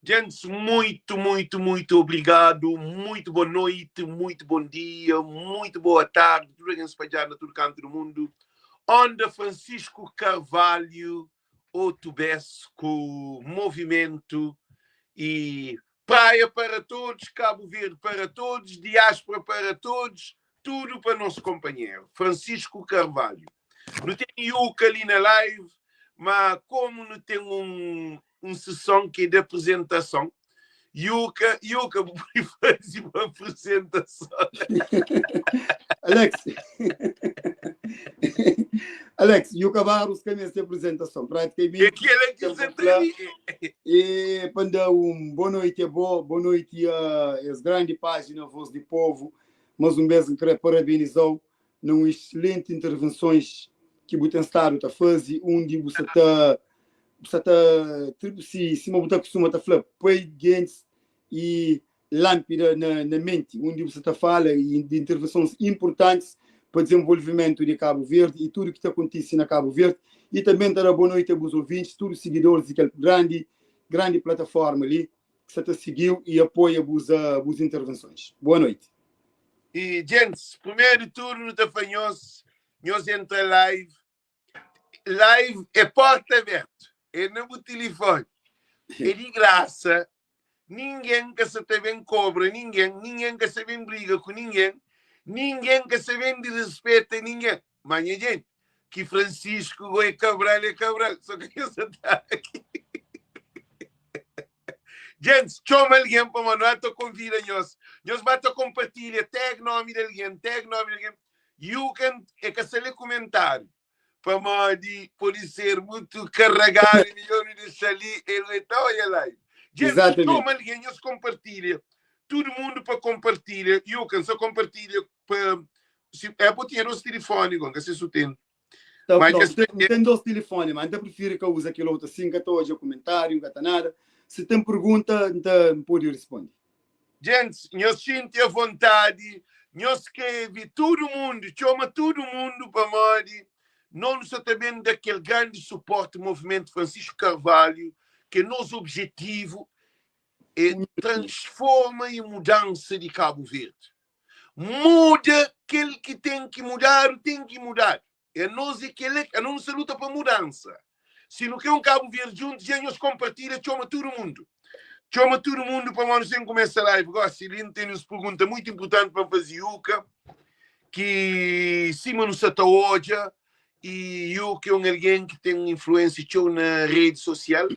Djents, muito, muito, muito obrigado, muito boa noite, muito bom dia, muito boa tarde, tudo algen spadjadu na tudo kantu do mundu. Onda Francisco Carvalho, otu bes ku movimento e Praia para todos, Cabo Verde para todos, diáspora para todos, tudo pa nos companheiro Francisco Carvalho. Nu ten Yuka li na live, ma komu nu ten un un seson ki é di apresentason, Yuka, Yuka, bu pode faze bu apresentason. Alex, Alex, Yuka Barros ka meste apresentason, É praticamente kel-la ki ten sa pa ta fla li. e pa N da un boa noite a bo, boa noite a es grandi página Voz di Povo. Mais un bes N kre parabeniza-u na un excelente intervensons ki bu ten stadu ta faze, undi bu sa ta bu sa ta si sima bu ta kustuma ta fla, poi gentis i lánpida na na menti, undi bu sa ta fala i di intervensons importantis pa dizenvolvimentu di Kabu Verdi i tudu ki ta kontise na Kabu Verdi, i tanben ta da bo noiti a bus ouvintis, tudu sigidoris di kel grandi grandi plataforma li ki sa ta sigiu i apoia bus bus intervensons. Boa noiti. E djentis, primeru di tudu nu ta fla nhos, nhos entra live, live é porta abertu, é na bu tilifoni, é di grasa, ningen ka sa ta ben kobra ningen, ningen ka sa ben briga ku ningen, ningen ka sa ben disrespeta ningen. Ma nha djenti, ki Francisco go é Cabral, é Cabral, só ka nhos sa ta aki. Djentis, txoma algen pamodi nu ata konvida nhos. Nhos ba ta konpartilha, tag nomi di algen, tag nomi di algen. You can, e ka sta lé kumentáriu pamodi pode ser mutu karagadu i midjór nu dexa li, el e ta odja live. Djentis, Exatamente. txoma algen, nhos konpartilha. Tudu mundu pa konpartilha. You can sa konpartilha pa si é bo tinha dos tilifoni go, nka se su ten. Ta, Mas não, kes N ten dos tilifoni, mas N ta prifiri ka uza kel otu asin, N ka ta odja kumentáriu, N ka ta nada. Si ten pergunta, N ta N pode responde. Djentis, nhos xinti avontadi, nhos skrebe tudu mundu, txoma tudu mundu pamodi no nu sa ta ben da kel grandi suporti Movimentu Francisco Carvalho, ke nos objetivu é transforma i mudansa di Kabu Verdi. Muda kel ki ten ki mudadu, ten ki mudadu. É nos é kel-la, anos nu sta luta pa mudansa. Si nu kre un Kabu Verdi djuntu, dja nhos konpartilha, txoma tudu mundu. Txoma tudu mundu pamodi nu sen kumesa live gosi li. N tene uns pergunta muitu inpurtanti pa N faze Yuka, ki sima nu sta ta odja, i Yuka é un algen ki ten influensia txeu na redi sosial,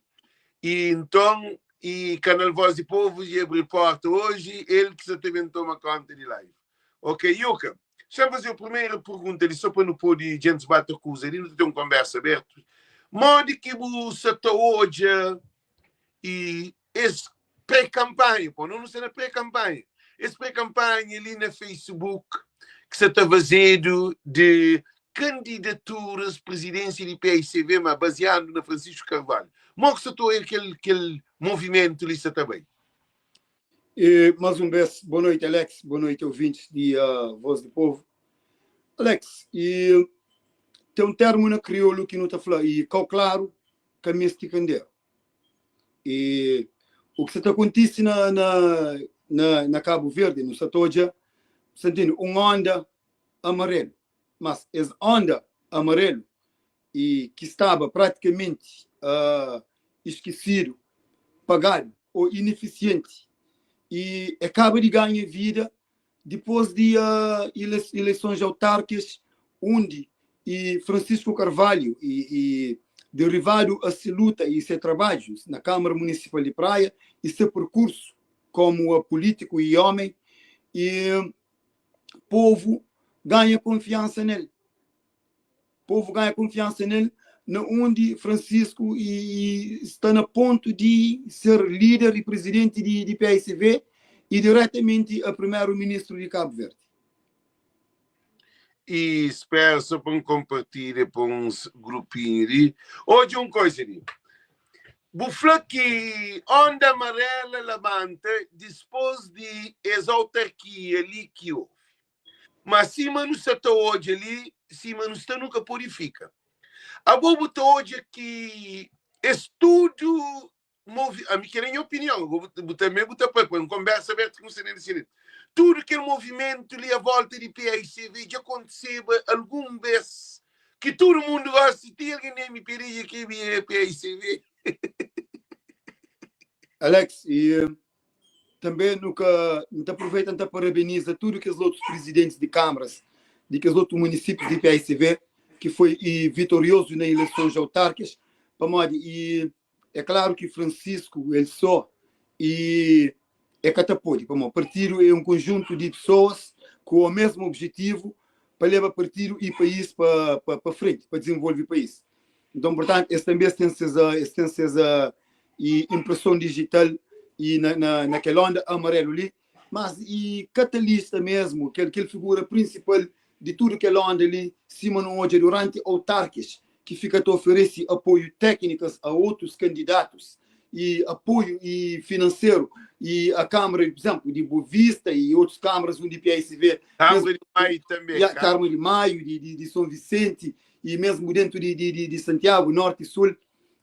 i nton, i kanal Voz di Povu dja abri porta oji, el ki sta ta ben toma konta di live. Ok, Yuka, xa-m faze-u primeru pergunta li, so pa nu pode djentis ba ta kuza li, nu ta ten un konbersa abertu. Modi ki bu sa ta odja i es pré-kanpanha, pô, no nu sta na pré-kanpanha, es pré-kanpanha li na Facebook ki sa ta fazedu di kandidaturas prizidénsia di paicv, ma baziandu na Francisco Carvalho, mo ki sa ta odja kel kel movimentu li sa ta bai? E más un bes, boa noiti Alex, boa noiti ouvintis di Voz di Povu. Alex, e ten un termu na kriolu ki nu ta fla, e kau klaru ka meste kanderu. E u ki sa ta kontise na na na na Kabu Verdi, nu sa ta odja, sa ntende, un onda amarelu. Mas es onda amarelu e ki staba pratikamenti iskisidu, pagadu o inifisienti e e kaba di ganha vida dipôs di ileisons autárkias undi e Francisco Carvalho e e derivadu a se luta e se trabadjus na Câmara Municipal di Praia e se perkursu komu pulítiku e omen e povu ganha konfiansa nel. Povu ganha kunfiansa nel na undi Francisco i sta na pontu di ser lider i presidenti di di paicv i diretamenti a primeru ministru di Kabu Verdi. I spera so pa N konpartilha pa uns grupinhu li. Odja un koisa li. Bu fla ki onda amarela labanta dispos di es autarkia li ki ovi. Ma sima nu sa ta odja li, sima nu sta nu ka pode fika. Abo bu ta odja ki es tudu. movi, ami kel é nha opinion, ago bu tanbe bu ta papia, un konbersa abertu ki nu sta na el. Tudu kel movimentu li a volta di PAICV dja kontiseba algun bes ki tudu mundu gosi ti algen di MPD dja kre bira PAICV. Alex, e tanbe nu ka, N ta aproveita N ta parabeniza tudu kes otus prizidentis di kamaras di kes otu munisípius di PAICV ki foi e vitoriozu na ileisons autárkias, pamodi e É klaru ki Francisco el só e é ka ta pode, pamodi partidu é un konjuntu di pesoas ku o mesmu objetivu pa leba partidu i país pa pa frenti, pa dizenvolve país. Nton, purtantu, es tanbe es ten ses es ten ses i inpreson dijital i na na na kel onda amarelu li, mas i katalista mesmu, kel kel figura prinsipal di tudu kel onda li, sima nu odja duranti autarkias, ki fika ta oferese apoiu téknikas a otus kandidatus i apoiu i finanseru i a Câmara, por exemplu, di Boa Vista i otus câmaras undi PICV, Câmara di Maio tanbe, ya, Câmara di Maio, di, di, di São Vicente i mesmu dentu di, di, di, di Santiago, Norti i Sul.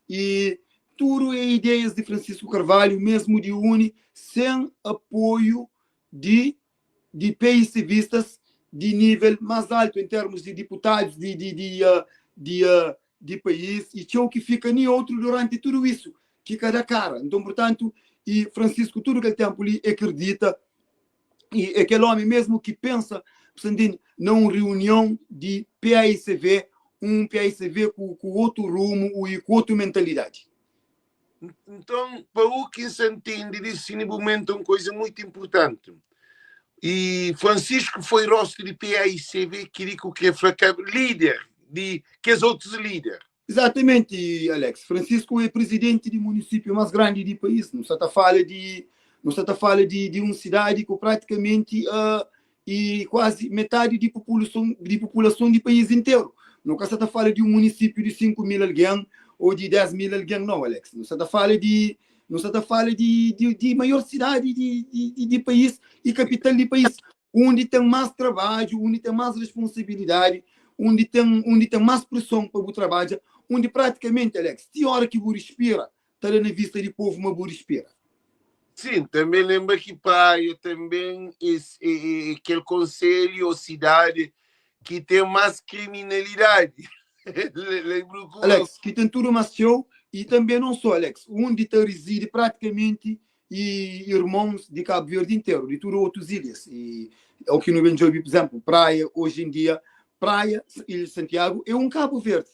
I tudu é ideias di Francisco Carvalho, mesmu di uni sen apoiu di di PICvistas di nível más altu em termos di diputadus di di di di di país i txeu ki fika ni outru duranti tudu isu ki ka da kara. Nton, purtantu, i Francisco tudu kel tempu li e kridita i é kel omi mesmu ki pensa, bu ntende, na un riunion di PAICV, un PAICV ku ku otu rumu i ku otu mentalidadi. Nton, pa u ki N sa ntende di sini bu menta un koiza muitu inpurtanti. I Francisco foi rostu di PAICV, kili ku kre fla ka lider di kes otus lider. Izatamenti, Alex. Francisco é prizidenti di munisípiu más grandi di país. Nu sa ta fala di nu sa ta fala di di un sidadi ku pratikamenti e kuazi metadi di populason di populason di país interu. Nu ka sa ta fala di un munisípiu di 5 mil algen ô di 10 mil algen, nau, Alex. Nu sa ta fala di nu sa ta fala di di di maior sidadi di di di país i kapital di país, undi ten más trabadju, undi ten más responsabilidadi, undi ten undi ten más preson pa bu trabadja, undi pratikamenti, Alex, ti ora ki bu rispira, ta da na vista di povu ma bu rispira. Sim, tanbê lenbra ki Praia tanbê é kel konselhu ô sidadi ki ten más kriminalidadi. Lenbra ku. Alex, ki ten tudu más txeu i tanbê non sô, Alex, undi ta rizidi pratikamenti i irmons di Kabu Verdi interu, di tudu otus ilhas. I é o ki nu ben djobe, pur izénplu, Praia, oji en dia, Praia, Ilha di Santiagu é un Kabu Verdi.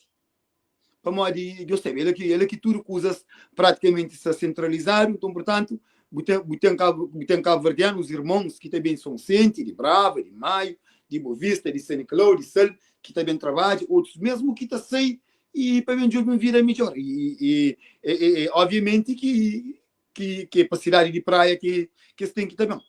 Pamodi Deus sabe, el é ki, el é ki tudu kuzas pratikamenti sta sentralizadu, nton, purtantu, bu ten, bu ten kabu, bu ten kabuverdianus, irmons ki ta ben di Sonsenti, di Brava, di Maio, di Bovista, di San Nicolau, di Sal, ki ta ben trabadja, otus mesmu ki ta sai i pa ben djobe un vida midjor. I, i, e, e, e, obviamenti ki, ki, ki é pa sidadi di Praia ki, ki es ten ki ta ben.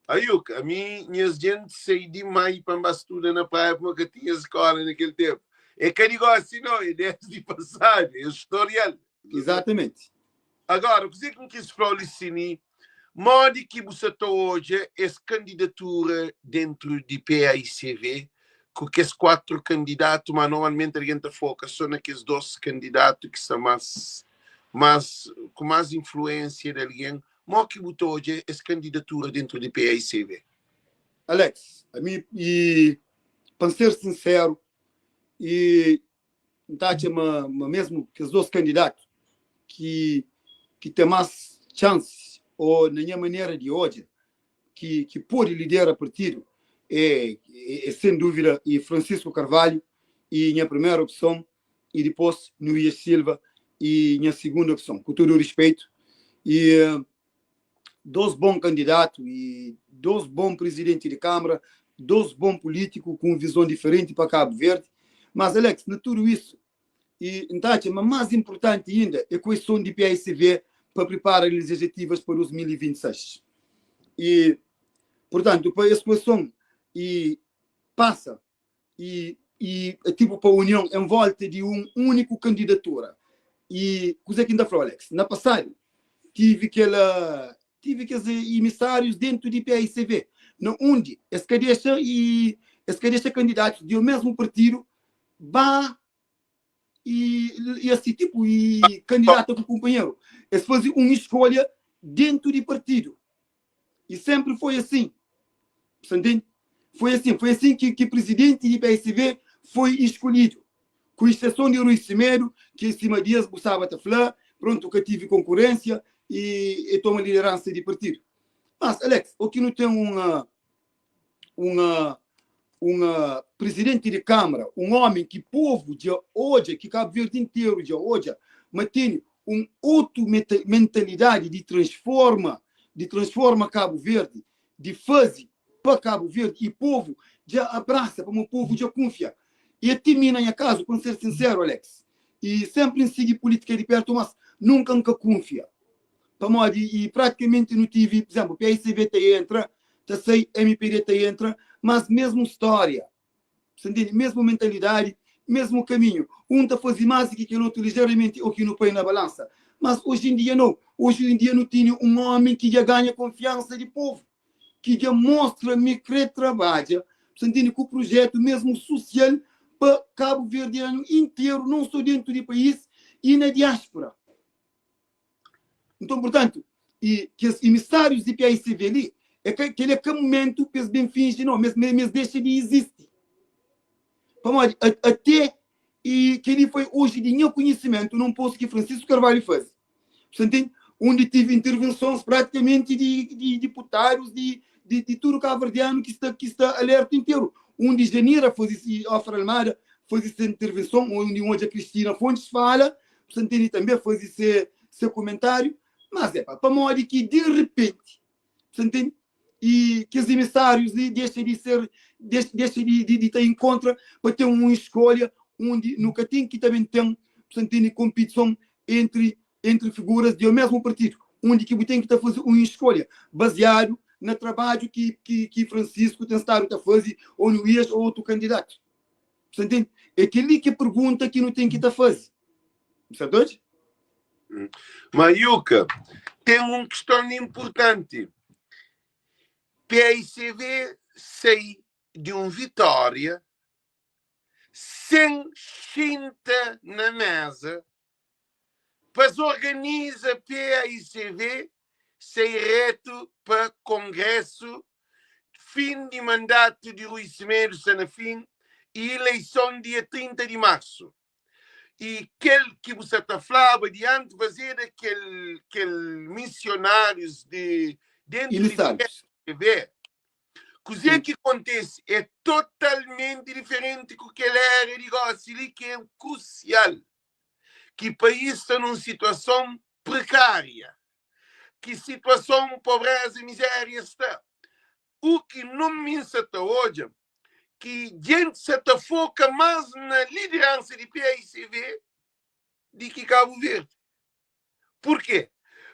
Ayuk, ami nhas djent sai di mai pa N ba studa na Praia pamodi ka tinha skola na kel tempu. É ka di gosi no, é desdi pasadu, é storial. Exatamente. Agora, kuzê ki N kis fla-u li sini, modi ki bu sa ta odja es kandidatura dentru di PAICV ku kes 4 kandidatu, ma normalmenti algen ta foka so na kes 2 kandidatu ki sta mas mas ku mas influensia di algen, Mo ki bu ta odja es kandidatura dentru di PAICV? Alex, ami i pa N ser sinseru i N ta atxa ma ma mesmu kes 2 kandidatu ki ki ten mas chansi o na nha manera di odja ki ki podi lidera partidu e e sen duvida e Francisco Carvalho i nha primeru opson i dipôs Nuías Silva e nha segunda opson, ku tudu rispeitu. E dos bon kandidatu e dos bon prizidenti di Kamara, dos bon pulítiku ku un vizon diferenti pa Kabu Verdi. Mas, Alex, na tudu isu, e N ta atxa ma más inpurtanti inda é kueson di paicv pa pripara legislativas pa 2026. E, purtantu, pa es kueson e pasa i i tipu pa union en volta di un uniku kandidatura. I kuzê ki N ta fla-u, Alex? Na pasadu tive kel tive kes emisárius dentu di PAICV na undi es ka dexa i es ka dexa kandidatus di o mesmu partidu ba. I, i asi tipu i kandidata ku kunpanheru. Es faze un iskolha dentu di partidu. I senpri foi asin. Sa ntende? Foi asin. Foi asin ki, ki prizidenti di PSV foi iskolhidu. Ku iseson di Rui Semedo, ki sima Dias bu staba ta fla, prontu, ka tivi konkurensia i e toma lideransa di partidu. Mas, Alex, o ki nu ten un, un, un prizidenti di Kamara, un omi ki povu dja odja, ki Kabu Verdi interu dja odja, ma tene un otu mentalidadi di transforma, di transforma Kabu Verdi, di faze pa Kabu Verdi i povu dja abrasa, pamodi povu dja kunfia. I ati mi na nha kazu, pa N ser sinseru, Alex, i senpri N sigi pulitika di pertu, mas nunka N ka kunfia. Pamodi i pratikamenti nu tivi, pur izemplu, PICV ta entra, ta sai, MPD ta entra, mas mesmu stória. Sa ntende? Mesmu mentalidadi, mesmu kaminhu. Un ta faze más di ki kel otu lijeramenti o ki nu poi na balansa. Mas oji en dia nau. Oji en dia nu tene un omi ki dja ganha konfiansa di povu, ki dja mostra ma e kre trabadja, sa ntende, ku prujetu mesmu susial pa kabuverdianu interu, non so dentu di país i na diáspura. Nton, purtantu, i kes emisárius di PAICV li, é ka, kel é ka mumentu pa es ben finji, nau, ma es dexa di izisti. Pamodi, até i kel-li foi oji di nha konhisimentu, na un postu ki Francisco Carvalho faze, bu ntende? Undi tive intervensons pratikamenti di, di diputadus di, di, di tudu kabuverdianu ki sta, ki sta alerta interu, undi Janira faze si, Ofra Almada faze se intervenson, undi N odja Cristina Fontes fala, Bu ntende tanbe faze se se kumentáriu, mas é pa pamodi ki di repenti, bu ntende, i kes emisárius li dexa di ser dexa di di ta inkontra pa ten un iskolha undi nu ka ten ki ta ben ten, bu ntende, konpitison entri entri figuras di omesmu partidu, undi ki bu ten ki ta faze un iskolha baziadu na trabadju ki ki ki Francisco ten stadu ta faze, ô Nuías ô otu kandidatu. Você entende? É kel-li ki é pergunta ki nu ten ki ta faze. Você tá odja? Mayuka, ten un kiston inpurtanti. PICV sai di un vitória sen xinta na méza pa es organiza PAICV sai retu pa kongrésu fin di mandatu di Rui Semedo sta na fin y ileison dia 30 di marsu. Y kel ki bu sa ta flaba di anti fazeda kel kel misionárius di dentu di PAICV, kuzê ki kontese é totalmenti diferenti ku kel era di gosi li ki é krusial. Ki país sta nun situason prekária, ki situason pobreza y mizéria sta. U ki nun mi sa ta odja ki djenti sa ta foka más na lideransa di paicv di ki Kabu Verdi. Purkê?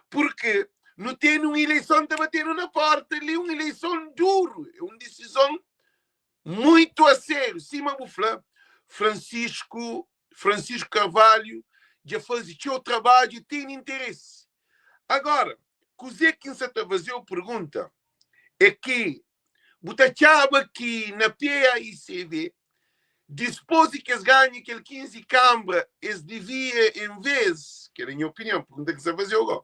Purki nu tene un ileison ta batenu na porta li, un ileison duru, é un disizon muitu a sériu. Sima bu fla, Francisco Francisco Carvalho dja faze txeu trabadju e tene interesi. Agora, kuzê ki N sa ta faze-u pergunta é ki bu ta atxaba ki na PAICV, dispôs di ki es ganha kel 15 kanbra, es devia, en vês, kel é nha opinion, pergunta ki N sa faze-u gó,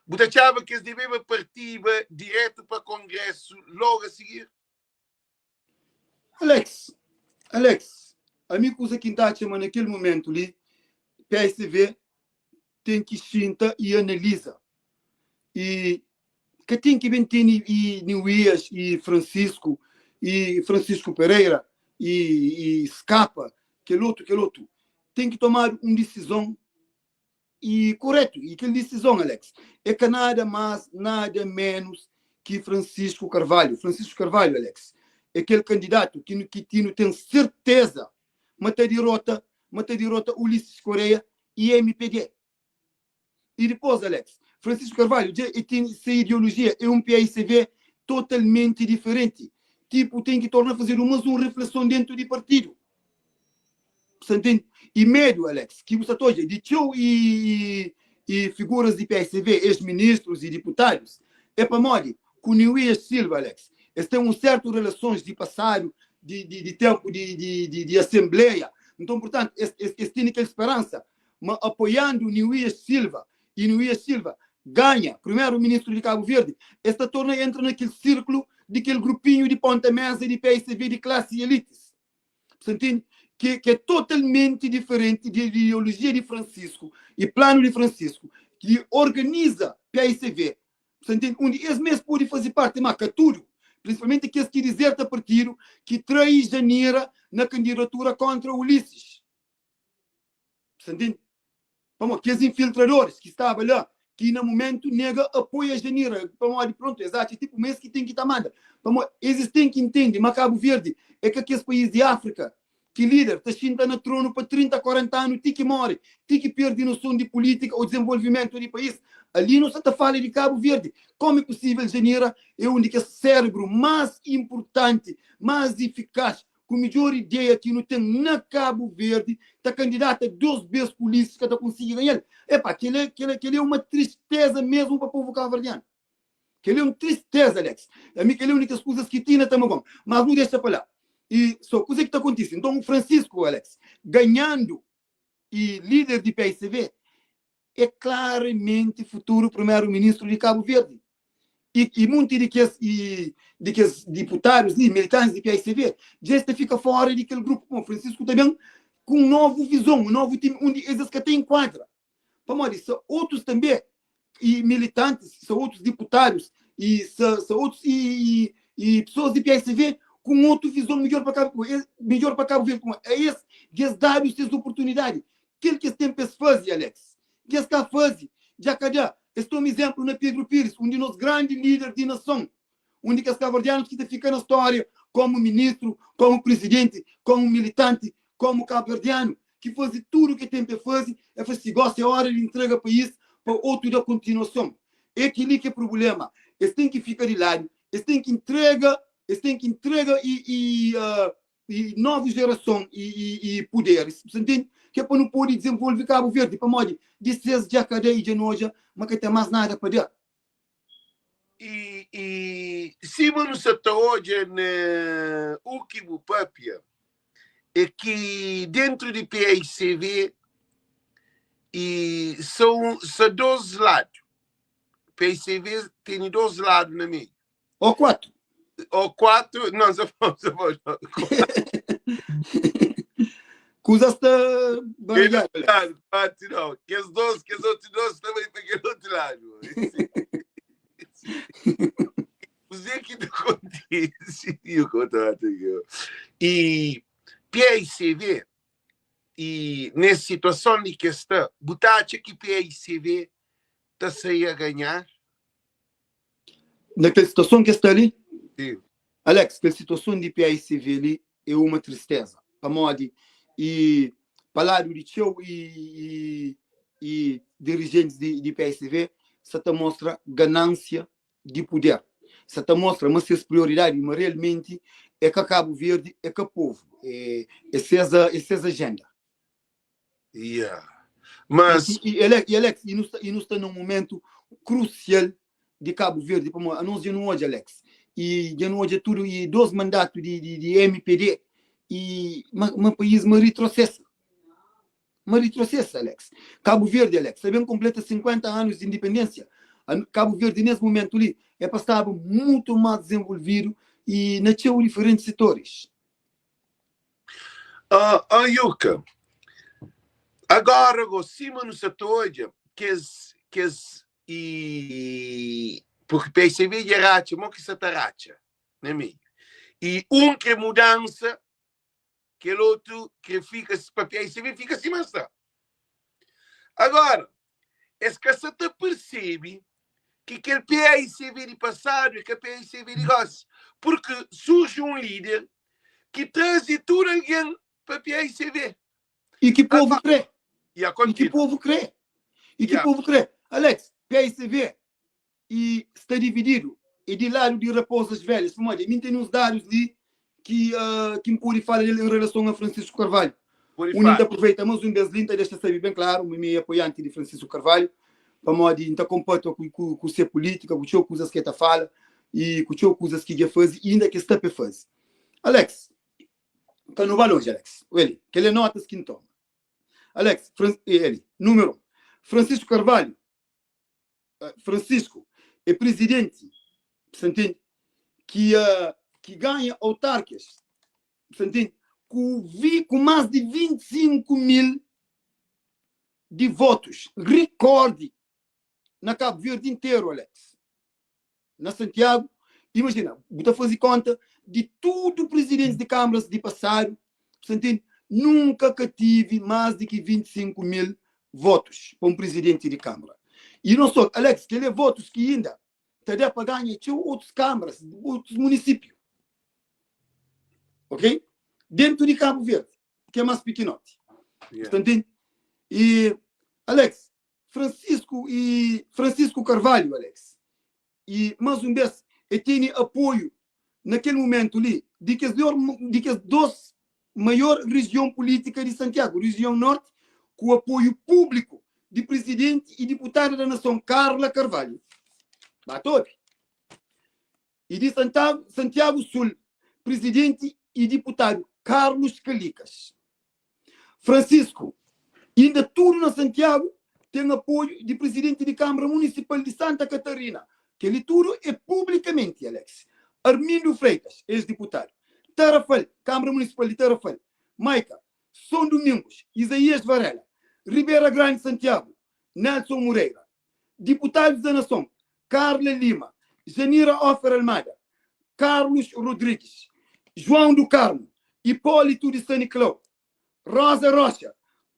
bu ta atxaba ki es debeba partiba diretu pa Kongrésu logu a sigir? Alex, Alex, ami kuza ki N ta atxa ma na kel mumentu li PSV ten ki xinta i analiza i ka ten ki ben tene i Neuias i Francisco i Francisco Pereira i, i Skapa kel otu kel otu ten ki tomadu un disizon E koretu, e kel disizon, Alex, é ka nada más, nada ménus ki Francisco Carvalho. Francisco Carvalho, Alex, é kel kandidatu ki nu, ki ti nu ten serteza ma ta dirota, ma ta dirota Ulisses Correia e MPD. E dipôs, Alex, Francisco Carvalho dja e ten se ideologia é un paicv totalmenti diferenti. Tipu, ten ki torna fazedu más un refleson dentu di partidu. Sa ntende? I medu, Alex, ki bu sa ta odja di txeu i i figuras di psv, ex-ministrus i diputadus, é pamodi ku Neuias Silva, Alex, es ten un sertu relasons di pasadu, di di di tenpu di di di di asenbleia. Nton, purtantu, es, es, es tene kel speransa ma apoiandu Nuías Silva i Nuías Silva ganha primeru ministru di Kabu Verdi, es ta torna entra na kel sirklu di kel grupinhu di ponta mesa di paicv di klasi elitis. Sa ntende? Ki, ki é totalmenti diferenti di ideolojia di Francisco i planu di Francisco ki organiza paicv. Sa ntende? Undi es mes pode faze parti, má ka tudu, prinsipalmenti kes ki dizerta partidu, ki trai Janira na kandidatura kóntra Ulisses. Sa ntende? Pamodi kes infiltradoris ki staba la, ki na mumentu nega apoia Janira, pamodi prontu, es atxa tipu ma es ki ten ki ta manda. Pamodi es ten ki ntende ma Kabu Verdi é ka kes país di Afrika ki lider ta xinta na tronu pa 30, 40 anu ti ki more, ti ki perde noson di pulitika ou dizenvolvimentu di país. Ali nu sa ta fala di Kabu Verdi. Komu é pusivel Janira é un di kes serebru mas inpurtanti, mas ifikas ku midjor ideia ki nu ten na Kabu Verdi ta kandidata 2 bes ku Ulisses ka ta konsigi ganhal. Epa, kel kel kel é uma tristeza mesmu pa povu kabuverdianu. Kel é un tristeza, Alex. Ami kel é un di kes kuzas ki tina ta magoa-m. Mas nu dexa pa la. E so kuze ki ta kontise? Nton Francisco, Alex, ganhandu e lider di paicv é klaramenti futuru primeru-ministru di Kabu Verdi. I, i munti di kes i di kes diputadus li, militantis di paicv, dja es ta fika fora di kel grupu. Pamodi Francisco ta ben ku un novu vizon, un novu timi, undi es es ka ta inkuadra. Pamodi sa otus tanbe i militantis, sa otus diputadus i sa, sa otus i, i, i pesoas di paicv ku un otu vizon midjor pa Kabu, midjor pa Kabu Verdi. Pamodi a es dja es dadu ses oportunidadi. Kel ki es ten pa es faze, Alex, dja es ka faze, dja ka da. Es toma izénplu na Pedro Pires, un di nos grandi líder di nason, un di kes kabuverdianus ki ta fika na stória kómu ministru, kómu prizidenti, kómu militanti, kómu kabuverdianu ki faze tudu ki ten pa e faze. El fla si, gósi é óra di ntrega país pa otu da kontinuason. É kel-li ki é prubléma. Es ten ki fika di ladu, es ten ki ntrega, es ten ki ntrega i, i, i novu jerason i, i, i puderis, bu ntende? Ki é pa nu pode dizenvolve Kabu Verdi, pamodi di ses dja ka da i dja nu odja ma ka ten más nada pa da. I, i sima nu sa ta odja na u ki bu papia, é ki dentru di paicv i sa un, sa dos ladu. Paicv tene dos ladu na meiu. Ou 4. Ou 4, não, só bom, só bom. Kuza sta baralhado. Lado, 4 não. Kes dos, kes outros dos também para aquele outro lado. Kuzê ki ta kontise? E o contrato aqui. E PICV, e nesse situação de que está, bu ta atxa ki PICV ta sai a ganhar? Na kel situason ki es sta li, Alex, kel situason di paicv li é uma tristeza, pamodi i pa ladu di txeu i i i dirijentis di di paicv sa ta mostra ganansia di puder, sa ta mostra ma ses prioridadi ma realmenti é ka Kabu Verdi, é ka povu, é é ses é ses ajenda. Yeah. Mas. E, e, e, Alex, e nu sta, e nu sta num momento crucial de Cabo Verde, pamodi anos dja nu odja, Alex, e dja nu odja tudo, e dos mandato de, de, de MPD, e ma, ma país ma retrocessa. Ma retrocessa, Alex. Cabo Verde, Alex, ta ben completa 50 anos de independência. Cabo Verde, nesse momento li, é pa staba muito mais desenvolvido e na txeu diferentes setores. Ah, ah, Yuka, agora go, sima nu sa ta odja kes, kes i porque PSV dja ratxa, mo ki sa ta ratxa na meiu. I un kre mudansa, kel otu kre fika, pa PSV fika sima sta. Agora, es ka sa ta persebe ki kel paicv di pasadu é ka paicv di gosi, purki surji un lider ki traze tudu algen pa paicv. I ki povu kre. I ki povu kre. I ki povu kre. Alex, paicv i sta divididu e di ladu di raposas velhas pamodi mi N tene uns dadus li ki ki N pode fala del en relason a Francisco Carvalho. Pode Undi N ta fala. aproveita mas un bes li N ta dexa sabe ben klaru ma mi é apoianti di Francisco Carvalho pamodi N ta konpatua ku ku ku se pulitika, ku txeu kuzas ki el ta fala i ku txeu kuzas ki dja faze i inda ki el sta pa el faze. Alex. Ka nu ba lonji, Alex. Eli, kel é notas ki N toma. Alex, Fran, eli, númeru 1, Francisco Carvalho, Francisco é prizidenti, sa ntende, ki ki ganha autarkias, sa ntende, ku vi, ku más di 25 mil di votus, rikórdi na Kabu Verdi interu, Alex. Na Santiagu, imajina, bu ta faze konta di tudu prizidentis di kamaras di pasadu, sa ntende, nunka ka tive más di ki 25 mil votus pa un prizidenti di kamara. I non so, Alex, kel-li é votus ki inda ta da pa ganha txeu otus kamaras, otus munisípiu, ok? Dentu di Kabu Verdi, ki é más pikinoti. Yeah. Sa ntende? I, Alex, Francisco e Francisco Carvalho, Alex. E mas un bes e tene apoio na kel momento li di kes di kes dos maior rijion politika di Santiago, rijion Norte ku apoio publiko di presidente e diputada da nason Carla Carvalho. Ba ta obi. E di Santiago Sul, presidente e diputado Carlos Calicas. Francisco, inda tudu na Santiago ten apoiu di presidenti di Câmara Municipal di Santa Catarina. Kel-li tudu é publikamenti, Alex. Armindo Freitas, ex-diputadu. Tarrafal, Câmara Municipal di Tarrafal. Maica, São Domingos, Isaías Varela. Ribeira Grande, Santiago, Nelson Moreira. Diputadus da Nason, Carla Lima, Janira Hoffer Almada, Carlos Rodrigues, João do Carmo, Hipólito de Saniclau, Rosa Rocha.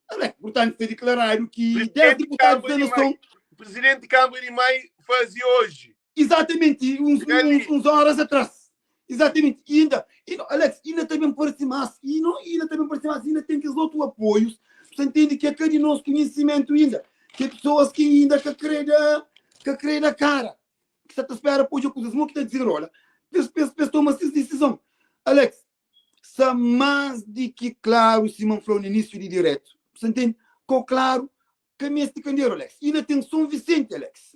Alé, purtantu, sta diklaradu ki 10 Presidente diputadus Câmara da di Nason. Mai, Presidente Câmara di Mai faze oji. Exatamente, uns, Ali. uns, uns horas atrás. Exatamente. E inda, e, Alex, inda ta ben parse más, e não, inda ta ben parse más, inda ten kes otu apoios. Você entende que é ka di nos conhecimento inda, que é pessoas que inda ka kre da, ka kre da cara, que sa ta spera pa odja kuzas mo ki ta desenrola, pes, pes, pes toma ses decisão. Alex, sa más di ki klaru, sima N fla-u na inísiu di diretu. Você entende? Ko klaru, Ka meste kanderu, Alex. Inda ten Son Visenti, Alex.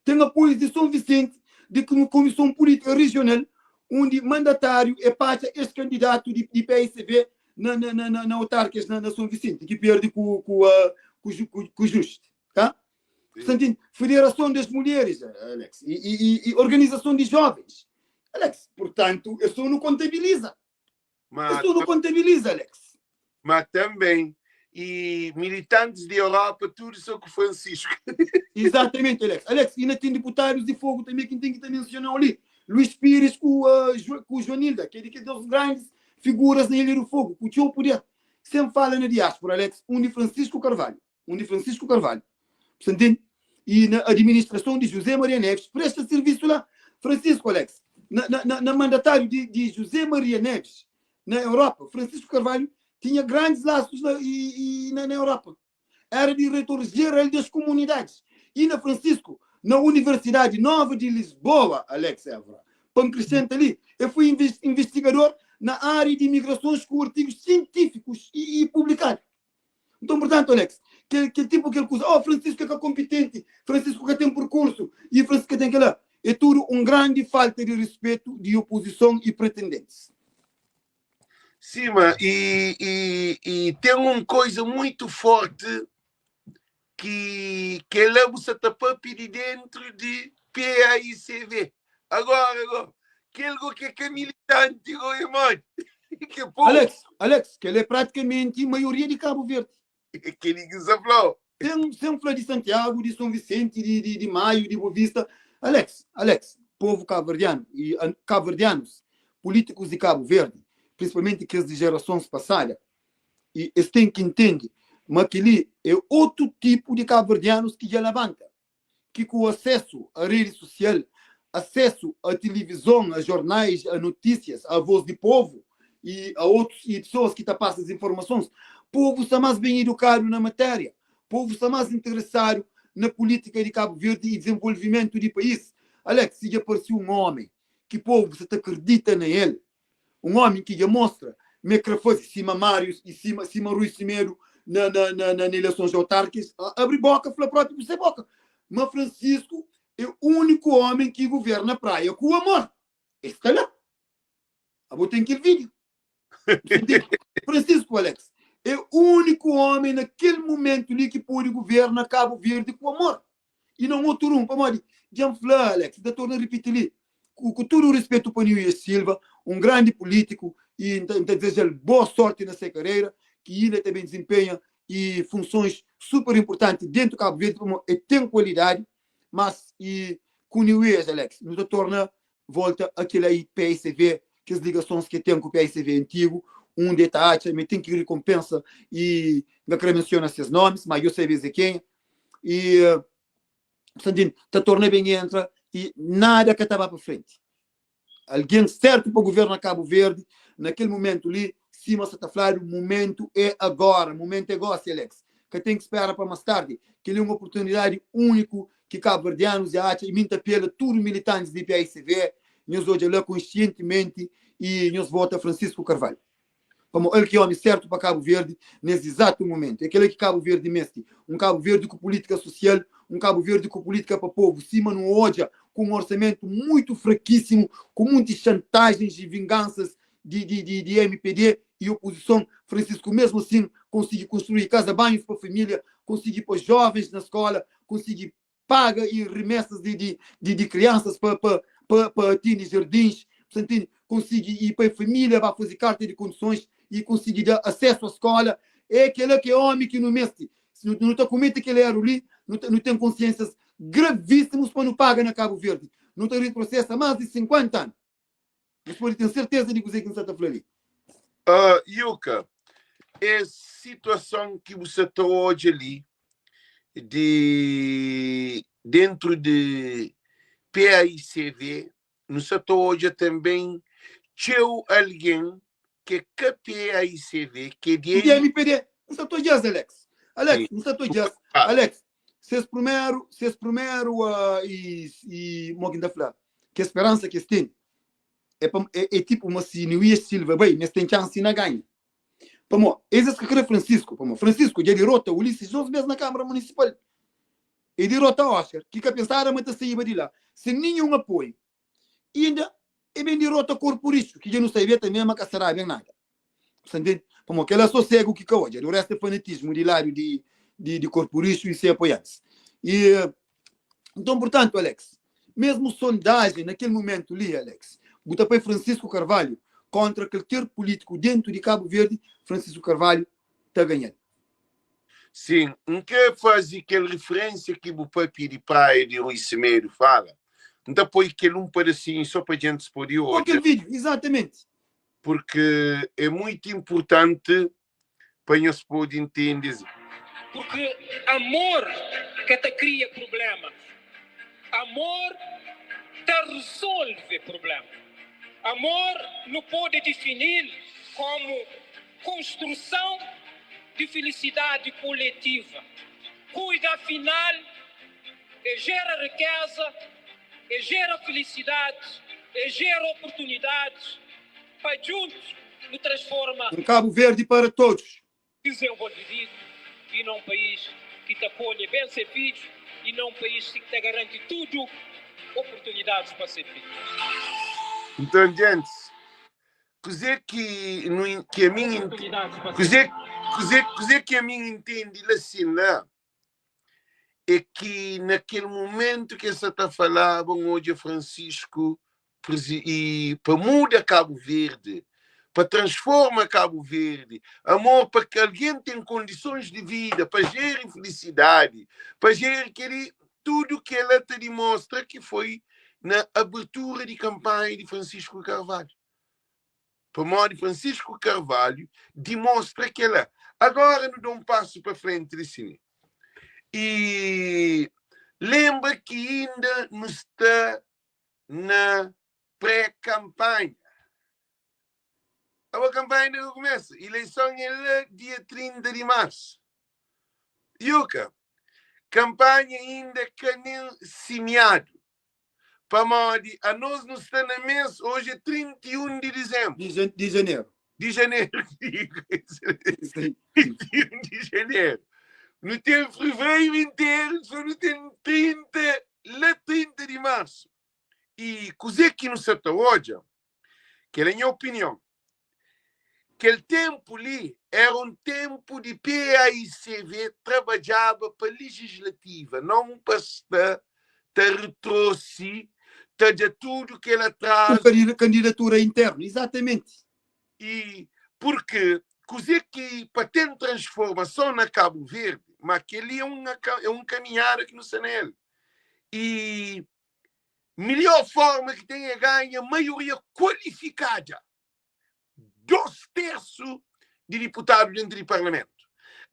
Ten apoius di Son Visenti di Kumison Pulítika Rijional undi mandatáriu é patxa ex-kandidatu di di PICV na na na na na autarkias na na Son Visenti ki perde ku ku ku ku ku Juste, tá? Sa ntende? Federason das Mulheres, Alex, i i i organizason di jovens, Alex. Purtantu, es so nu kontabiliza. Ma Es so nu kontabiliza, Alex. Ma também e militantes di Europa tudo só ku Francisco. Exatamente, Alex. Alex, inda ten deputados di Fogo também ki N ten ki ta mencionau li. Luís Pires ku uh, ku Joanilda, que é di kes dos grandes figuras na Ilha do Fogo, ku txeu poder. Sem fala na diáspora, Alex, undi Francisco Carvalho, undi Francisco Carvalho, Você entende? E na administração de José Maria Neves, presta serviço lá. Francisco, Alex, na, na, na mandatário de, de José Maria Neves, na Europa, Francisco Carvalho tinha grandes laços na, e, e, na, na Europa. Era diretor-geral das comunidades. E na Francisco, na Universidade Nova de Lisboa, Alex Évora, para acrescentar ali, eu fui investigador na área de imigrações com artigos científicos e, e publicados. Nton, purtantu, Alex, kel, kel tipu kel kuza, oh, Francisco é ka konpitenti, Francisco ka ten perkursu, i Francisco ka ten kel-la, é tudu un grandi falta di rispetu di opozison i pretendentis. Sima, i, i, i ten un koiza muitu forti ki kel-la bu sa ta papia di dentru di PAICV. Agora, go, kel go ki é ka militanti go é modi? Ke povu. Alex, Alex, kel é pratikamenti maioria di Kabu Verdi. É kel-li ki N sa fla-u. Sen, sen fla di Santiagu, di Son Visenti, di, di, di Maio, di Bovista. Alex, Alex, povu kabuverdianu i kabuverdianus, pulítikus di Kabu Verdi, prinsipalmenti kes di jerasons pasada, i es ten ki ntende ma kel-li é otu tipu di kabuverdianus ki dja labanta. ki ku asesu a redi sosial, asesu a tilivizon, a jornais, a notísias, a voz di povu i a otus i pesoas ki ta pasa es informasons, povu sta más ben idukadu na matéria, povu sta más interesadu na pulítika di Kabu Verdi i dizenvolvimentu di país. Alex, si dja parse un ómi ki povu sa ta kridita na el, Un ómi ki dja mostra ma el krê faze sima Marius i sima sima Rui Semedo na na na na ilesons autárkis, abri bóka fla própi ku se bóka ma Francisco é úniku ómi ki guverna Praia ku amor. El sta la. Abo ten kel vídiu. Francisco Alex é úniku ómi na kel mumentu li ki pode governa Kabu Verdi ku amor i non otu rumu. Pamodi dja N fla Alex, N ta torna ripiti li, ku tudu ruspetu pa Nuías Silva, un grandi pulítiku i N ta dizeja-l boa sorti na se karera ki inda ta ben dizinpenha i funsons super inpurtanti dentu Kabu Verdi pamodi el ten kualidadi. Mas i ku Nuías Alex nu ta torna Volta a kel aí paicv, kes ligasons ke ten ku paicv antigu, undi e ta atxa ma e ten ki rikonpensa i N ka kre mensiona ses nomis, ma yo sabe es é kenha i sa ntende, ta torna ben entra i nada ka ta ba pa frenti. Algen sertu pa guverna Kabu Verdi na kel mumentu li, sima sa ta fladu, mumentu é agora, mumentu é gosi Alex, ka ten ki spera pa mas tardi, kel li é un oportunidadi úniku ki kabuverdianus dja atxa i mi N ta apela tudu militantis di paicv, nhos odja la konsientimenti i nhos vota Francisco Carvalho. Pamo el ki omi sertu pa Kabu Verdi nes izatu mumentu. É kela ki Kabu Verdi mesti, un Kabu Verdi ku pulitika susial, un Kabu Verdi ku pulitika pa povu, sima nu odja ku un orsamentu muitu frakisimu, ku munti xantajens i vingansas di di di di mpd i opozison, Francisco mesmu asin konsigi konstrui kaza banhus pa familia, konsigi po jovens na skola, konsigi paga i rimesas di di di di kriansas pa pa pa pa atindi jardins, sa ntindi? Konsigi i pa familia ba fazi karta di kondisons i konsigi da asesu a skola. É kela ki é omi ki nu mesti. Si nu nu ta kumeti kel eru li, nu ta nu ten konsiensias gravisimus pa nu paga na Kabu Verdi. Nu ta retrosesa mas di 50 anu. Nhos pode ten serteza di kuzê ki N sta ta fla li. Yuka, es situason ki bu sa ta odja li di dentru di PAICV, nu sa ta odja tanben txeu algen ki é ka PAICV, ki é di Di MPD. N sta ta odja-s, Alex. Alex, N sta ta odja-s. Alex, ses primeru, ses primeru, i, i, mo ki N ta fla? Kes speransa ki es ten é pa, é, é tipu ma si Nuías Silva bai, ma es ten txansi na ganha. Pamó, es es ka kre Francisco, pamó Francisco dja dirota Ulisses dos bes na Câmara Municipal. E dirota Oscar, ki ka pensada ma ta saíba di la sen ninhun apoiu. Inda e ben dirota Korpu Rixu, ki dja nu sabia tanbe ma ka será ben nada. Sa ntende? Pamodi kel-la so segu ki ka odja. Du restu é fanatismu di ladu di di di Korpu Rixu i se apoiantis. I nton, purtantu, Alex, mesmu sondajen na kel mumentu li, Alex, bu ta poi Francisco Carvalho kontra kalker pulítiku dentu di Kabu Verdi, Francisco Carvalho ta ganha-l. Sin, N kre faze kel referensia ki bu papia di praia di Rui Semedo fala. N ta poi kel un padasinhu so pa djentis pode Poi odja. kel vídiu, izatamenti. Purki é muitu inpurtanti pa nhos pode intende es. Purki amor ka ta kria prubléma, amor ta rezolve prubléma. Amor nu pode difini-l kómu konstruson di filisidadi kuletiva. Kuida afinal é jera rikéza, é jera filisidadi, é jera oportunidadis pa djuntu nu transforma. Um Cabo Verde para todos. Dezenvolvidu i na un país ki ta akolhe ben se fidju i na un país ki ta garanti tudu oportunidadis pa se fidju. Nton, djentis, Kuzê ki nu ki ami kuzê kuzê kuzê ki ami intendi la sin la é ki na kel mumentu ki el sa ta falaba n odja Francisco i pa muda Cabo Verde pa transforma Cabo Verde amor pa ki algen ten kondisons di vida pa jeri felisidadi pa jeri keli tudu kela ta dimostra ki foi na abertura di kanpanha di Francisco Carvalho Pamodi Francisco Carvalho dimostra kela. Agora nu da um passo pa frenti li sini. E lembra ki inda nu sta na pré-kampanha. Abo kampanha inda ka kumesa. Ileison é la dia 30 di marsu. Yuka, kampanha inda ka nen simiadu. Pamodi anos nu sta na mês, oji é 31 di dizembru. Di jan, di janeru. Di janeru. 31 di janeru. Nu ten fevereiru interu, so nu ten 30, la 30 di marsu. I kuzê ki nu sa ta odja, kel é nha opinion. Kel ténpu li éra un ténpu di PAICV trabadjaba pa lijislativa, non pa sta ta retrosi, ta da tudu kel Un atrazu. kandidatura internu, izatamenti. I purki kuzê ki pa ten transformason na Kabu Verdi, ma kel-li é un é un kaminhada ki nu sta na el. I milhor forma ki ten é ganha maioria kualifikada. dos tersu di diputadu dentu di parlamentu.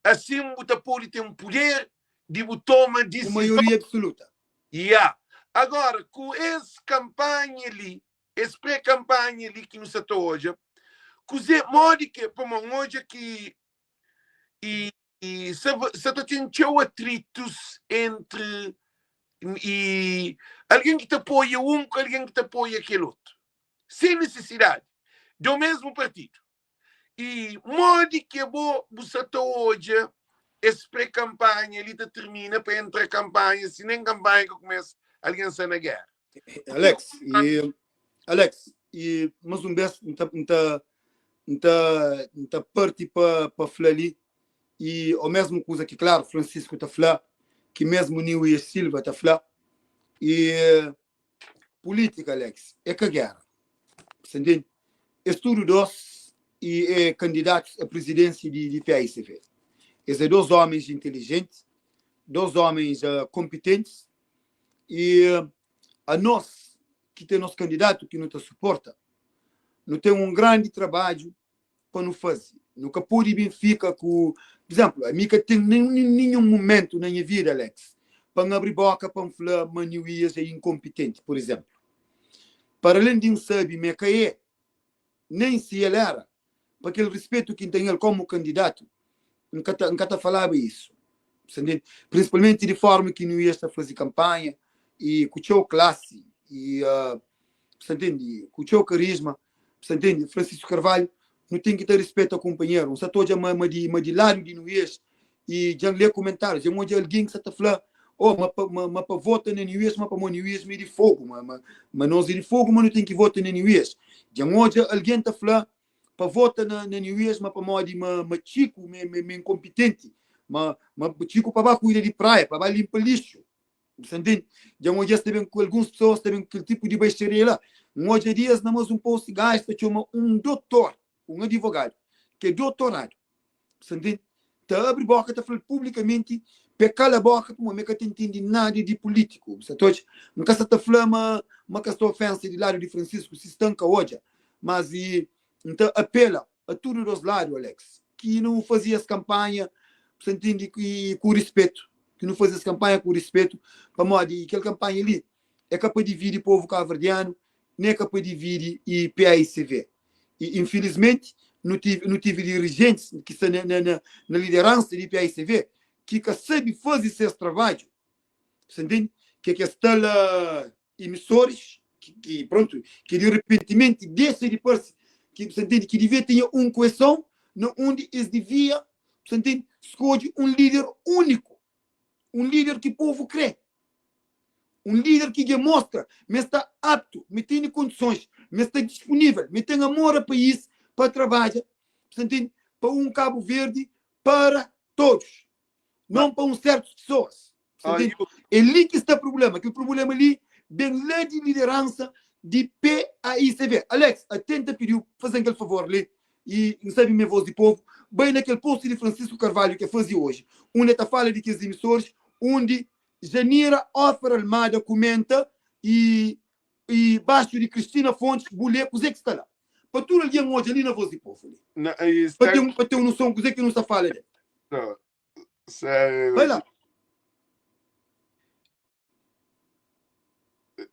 Asin bu ta pode ten puder di bu toma Ku disizon. maioria absoluta. Ya. Agora, ku es kanpanha li, es pre-kanpanha li ki nu sa ta odja, kuze, modi ki, pamodi N odja ki i I sa sa ta ten txeu atritus entri i algen ki ta apoia un ku algen ki ta apoia kel otu, sen nisisidadi, di omesmu partidu. I modi ki abo bu sa ta odja es pre-kanpanha li ta tirmina pa entra kanpanha, si nen kanpanha ka kumesa, algen sta na géra? Alex, i Alex, i mas un bes N ta N ta N ta N ta parti pa pa fla li i o mesmu kuza ki klaru Francisco ta fla, ki mesmu Niuias Silva ta fla, i pulitika Alex é ka gera, sa ntende? Es tudu dos i é kandidatus a prizidensia di di PAICV. Es é dos homens intelijenti, dos homens kompitentis i anos ki ten nos kandidatu ki nu ta suporta, nu ten un grandi trabadju pa nu faze. Nu ka pode ben fika ku, pur izénplu, ami ka ten ninhun mumentu na nha vida, Alex, pa N abri bóka pa N fla ma Neuias é inkonpitenti, pur izénplu. Para alén di N sabe ma e ka é, nen si el éra, pa kel rispetu ki N ten el kómu kandidatu, N ka ta, N ka ta falaba isu. Sa ntende? Prinsipalmenti di forma ki Nuias ta faze kanpanha i ku txeu klasi i, sa ntende, ku txeu karisma, sa ntende? Francisco Carvalho, nu ten ki ta rispeta kunpanheru. N sa ta odja ma, ma di, ma di ladu di Nuias i dja N lé kumentárius, dja N odja algen ki sa ta fla, Oh, ma pa, ma, ma pa vota na Nuias, ma pamodi Nuias ma é di fogu, ma, ma, ma nos é di fogu, ma nu ten ki vota na Nuias. Dja N odja algen ta fla, pa vota na na Nuias ma pamodi ma ma Txiku ma ma ma inkonpitenti ma ma Txiku pa ba kuida di praia pa ba linpa lixu bu sa ntende dja N odja-s ta ben ku alguns pesoas ta ben ku kel tipu di baixaria la N odja dias na mas un post gaju ta txoma un dotor un adivogadu ki é dotoradu Bu sta ntende? Ta abri boka ta fla-l publikamenti pa e kala boka pamodi ma e ka ta ntende nada di pulitiku. Bu sta ta odja? N ka sta ta fla ma ma ka sta ofensa di ladu di Francisco, si sta N ka odja. Mas i N ta apela a tudu dos ladu, Alex, ki nu faze es kanpanha, bu sta ntende, i ku rispetu. Ki nu faze es kanpanha ku rispetu pamodi kel kanpanha li é ka pa dividi povu kabuverdianu, nen é ka pa dividi i paicv. I infilismenti nu tive nu tive dirijentis ki sta na na na lideransa di paicv ki ka sabe faze ses trabadju. Sa ntende? Ke kes tal emisoris ki ki prontu ki di repentimenti dexa di parse ki sa ntende ki divia tinha un koeson na undi es divia sa ntende skodje un lider uniku, un lider ki povu kre. Un líder ki dja mostra ma el sta aptu, ma el tene kondisons, ma el sta dispunível, ma el ten amor a país pa trabadja, sa ntende, pa un Kabu Verdi para todos, non pa un sertus pesoas. Sa ntende? É li ki sta prubléma. Kel prubléma li ben la di lideransa di PAICV. Alex, atenta pidiu, faze-m kel favor li, i N sabe ma é vos di povu, bai na kel post di Francisco Carvalho ki el faze oji, undi el ta fala di kes emisoris, undi Janira Ofer Almada kumenta i i baxu di Cristina Fontes bu lê kuzê ki sta la. Pa tudu algen odja li na Voz di Povu li. Na, e Pa sta ten pa ten un noson kuzê ki nu sta fala del. no, sa, Bai la.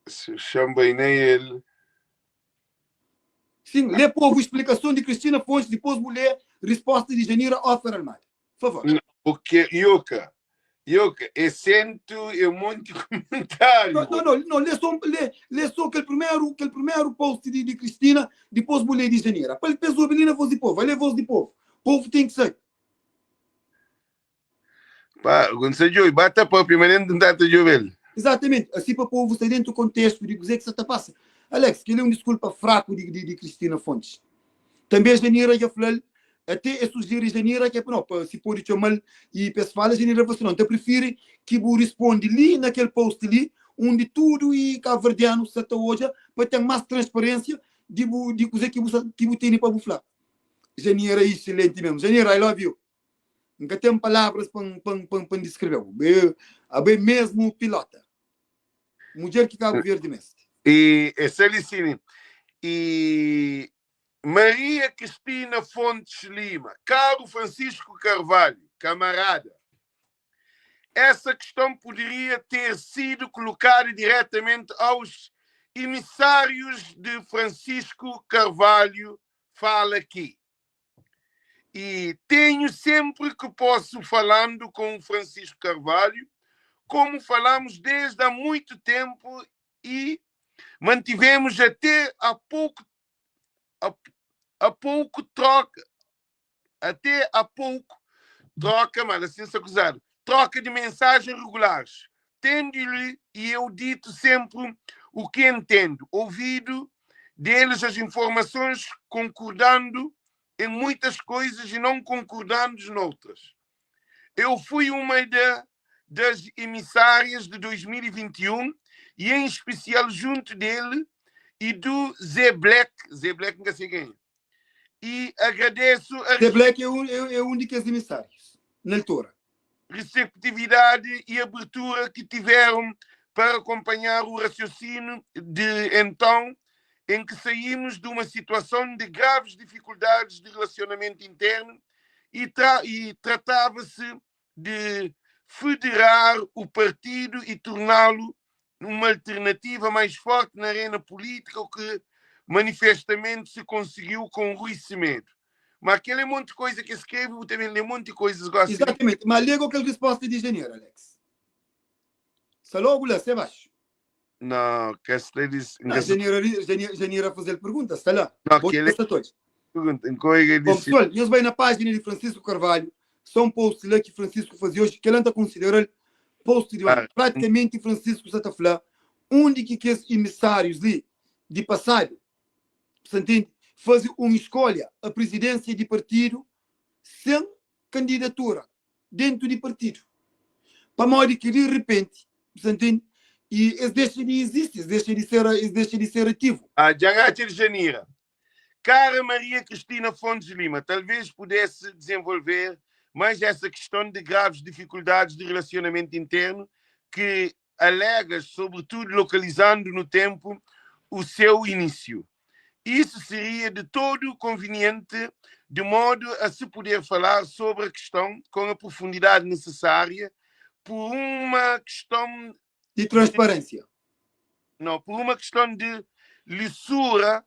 Xa-m bai na el. Sin, lê povu explikason di Cristina Fontes dipôs bu lê risposta di Janira Ofer Almada. Favor. Não, porque Yuka, Yuka, é sento é um monte de comentário. Não, não, não, não, lê só, lê, lê só aquele primeiro, aquele primeiro post de, de Cristina, depois vou ler de Janira. Para depois ouvir ali na voz do povo, vai ler voz do povo. O povo tem que saber. Pá, Gonçalo Joy, bata papia, mas nem tentar te jogar. Exatamente, assim para o povo estar dentro do contexto de dizer que você está passa. Alex, que ele é um desculpa fraco de, de, de Cristina Fontes. Tanbê Janira dja fla-l, até es sujeri Janira ke no, pa si pode txoma-l i pa es fala, Janira fla si, no, N ta prifiri ki bu risponde li na kel post li, undi tudu i kabuverdianu sa ta odja, pa ten más transparênsia di bu di kuzê ki bu sa ki bu tene pa bu fla. Janira excelente mesmo. Janira, I love you. N ka ten palavras pa N pa N pa N deskreve-u. Abo é mesmu pilota. Mudjer ki Kabu Verdi meste. E é Salicine. E Maria Cristina Fontes Lima, Caro Francisco Carvalho, camarada, essa questão poderia ter sido colocada diretamente aos emissários de Francisco Carvalho, fala aqui. E tenho sempre que posso falando com o Francisco Carvalho, como falamos desde há muito tempo e mantivemos até há pouco há, há pouco troca até há pouco troca, mal assim se acusado, troca de mensagens regulares, tendo-lhe e eu dito sempre o que entendo, ouvido deles as informações, concordando em muitas coisas e não concordando noutras. Eu fui uma da, das emissárias de 2021 e em especial junto dele e do Zé Black, Zé Black nunca sei quem é, e agradeço a Zé Black é um, é, é um de kes emissários, na altura. Receptividade e abertura que tiveram para acompanhar o raciocínio de então, em que saímos de uma situação de graves dificuldades de relacionamento interno e, tra e tratava-se de federar o partido e torná-lo uma alternativa mais forte na arena política, o que manifestamente se conseguiu com Rui Semedo. Mas aquele monte de coisa que escreve, também lê um monte de coisas. Gosto Exatamente, mas lê aquela resposta de janeiro, Alex. Só logo lá, você baixo. Não, que esta diz. Não, janeiro, janeiro, janeiro a fazer pergunta, está lá. Não, aquele... todos. Pergunta, Bom, pessoal, nós vai na página de Francisco Carvalho, só um post lá que Francisco fazia hoje, que ele anda considerando post de ah. Praticamente Francisco está a falar onde que aqueles emissários ali de passado, você entende? Fazer uma escolha, a presidência de partido sem candidatura dentro de partido. Para modo que de repente, você entende? E eles deixam de existir, eles deixam de ser, eles deixam de ser ativo. A Jangatir Janira. Cara Maria Cristina Fontes Lima, talvez pudesse desenvolver mais essa questão de graves dificuldades de relacionamento interno que alegas, sobretudo localizando no tempo o seu início. Isso seria de todo conveniente, de modo a se poder falar sobre a questão com a profundidade necessária, por uma questão de transparência. Não, por uma questão de lisura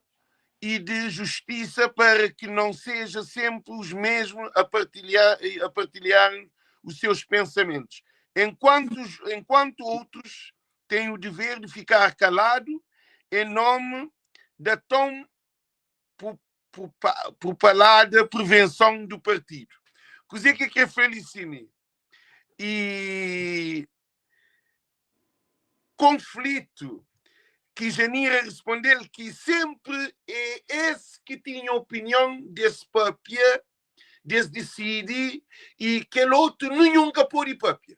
e de justiça para que não seja sempre os mesmos a partilhar, a partilhar os seus pensamentos. Enquanto, enquanto outros têm o dever de ficar calado em nome da tão propalada prevenção do partido. Kuzê ki krê fla li simi? E konflitu ki Janira responde-l ki senpri é es ki tinha opinion des papia, des disidi i kel otu ninhun ka pode papia.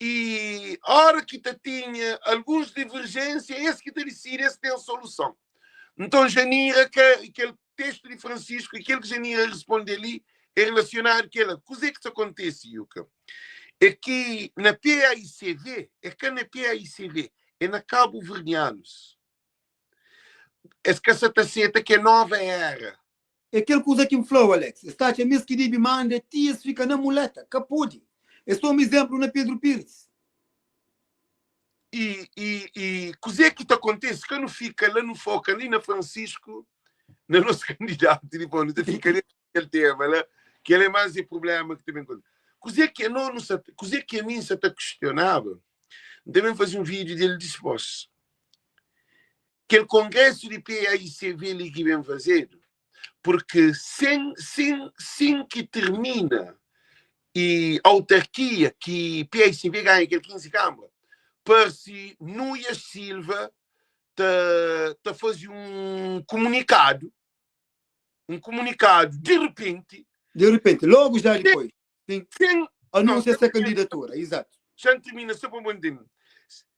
I ora ki ta tinha alguns diverjênsia es ki ta disidi, es ten soluson. Nton Janira ka kel testu di Francisco i kel ki Janira responde li é relasionadu kela. Kuzê ki ta kontese, Yuka? É ki na PAICV, é ka na PAICV, é na Kabuverdianus. Es ka sa ta seta ki é nova era. É kel kuza ki N fla-u, Alex. Es ta atxa ma es ki debe manda ti es fika na muleta. Ka pode. Es toma izénplu na Pedro Pires. I, i, i kuzê ki ta kontese? Ka nu fika la, nu foka li na Francisco, na nos kandidatu, dipôs nu ta fika kel tema la, kel é más é prubléma ki ta ben konta. Kuzê ki no nu sa, kuzê ki ami N sa ta kustionaba, N ta ben faze un vídeo del dispôs. Kel kongrésu di PAICV li ki ben fazedu, purki sen, sen, sin ki tirmina i autarkia ki PAICV ganha kel 15 kambra, parse Nuias Silva ta, ta faze un kumunikadu. Un kumunikadu di repenti. Di repenti, logu ja dipoi. Sin. Sen. Anunsia se kandidatura, izatu. Xa N tirmina so pa bo ntende.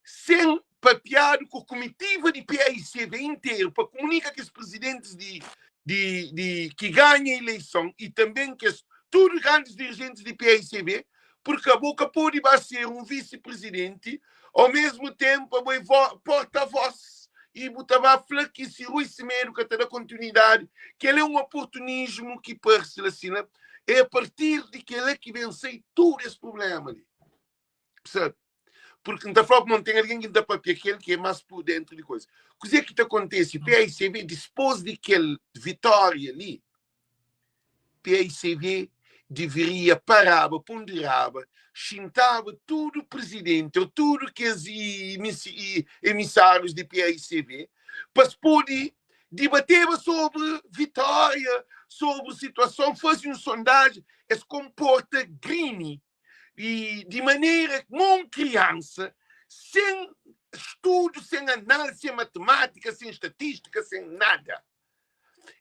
Sen papiadu ku kumitiva di paicv interu pa kumunika kes prizidentis di di di ki ganha ileison i tanben kes tudu grandis dirijentis di paicv, purki abo ka pode ba ser un visi-prizidenti au mesmu tenpu abo é porta-vos i bu ta ba fla ki si Rui Semedo ka ta da kontinuidadi, kel é un oportunismu ki parse la sina. É a partir di kel-la ki ben sai tudu es prubléma li. Sabe? Porque N ta fla pamodi ten algen ki N ta papia ku el ki é más pur dentru di koza. Kuzê ki ta kontese? PAICV, dispôs di kel vitória li, PAICV deveria paraba, ponderaba, xintaba tudu prizidenti ô tudu kes emisárius di PAICV pa es pode dibateba sobri vitória, sobri situason, faze un sondajen, es konporta grini i di manera mo un kriansa, sen studu, sen análise, sen matemátika, sen statístika, sen nada.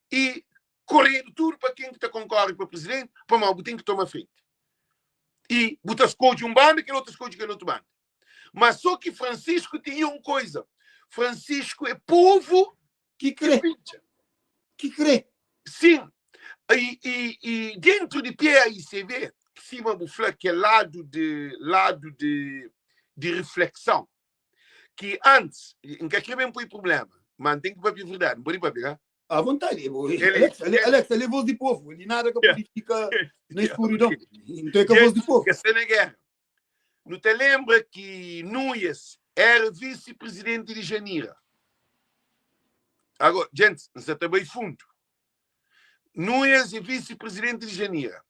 I koredu tudu pa ken ki ta konkore pa prizidenti, pamodi bu ten ki toma frenti. I bu ta skodje un banda, kel otu ta skodje kel otu banda. Má sô ki Francisco tinha un koisa, Francisco é povu ki krê. Ki krê. Sin. I, i, i dentru di PAICV, sima bu fla, kel ladu di, ladu di, di reflekson, ki antis, N ka krê ben poi prubléma, má N ten ki papia verdadi, N pode papia, ka? À vontade. Alex, Alex, ali é voz di povu. Ali nada ka pode fika na escuridão. Então é ka voz di povu. Ka sta na guerra. Nu ta lenbra ki Nuias éra visi-prizidenti di Janira. Agora, gentis, N sa ta bai fundu. Nuias é visi-prizidenti di Janira.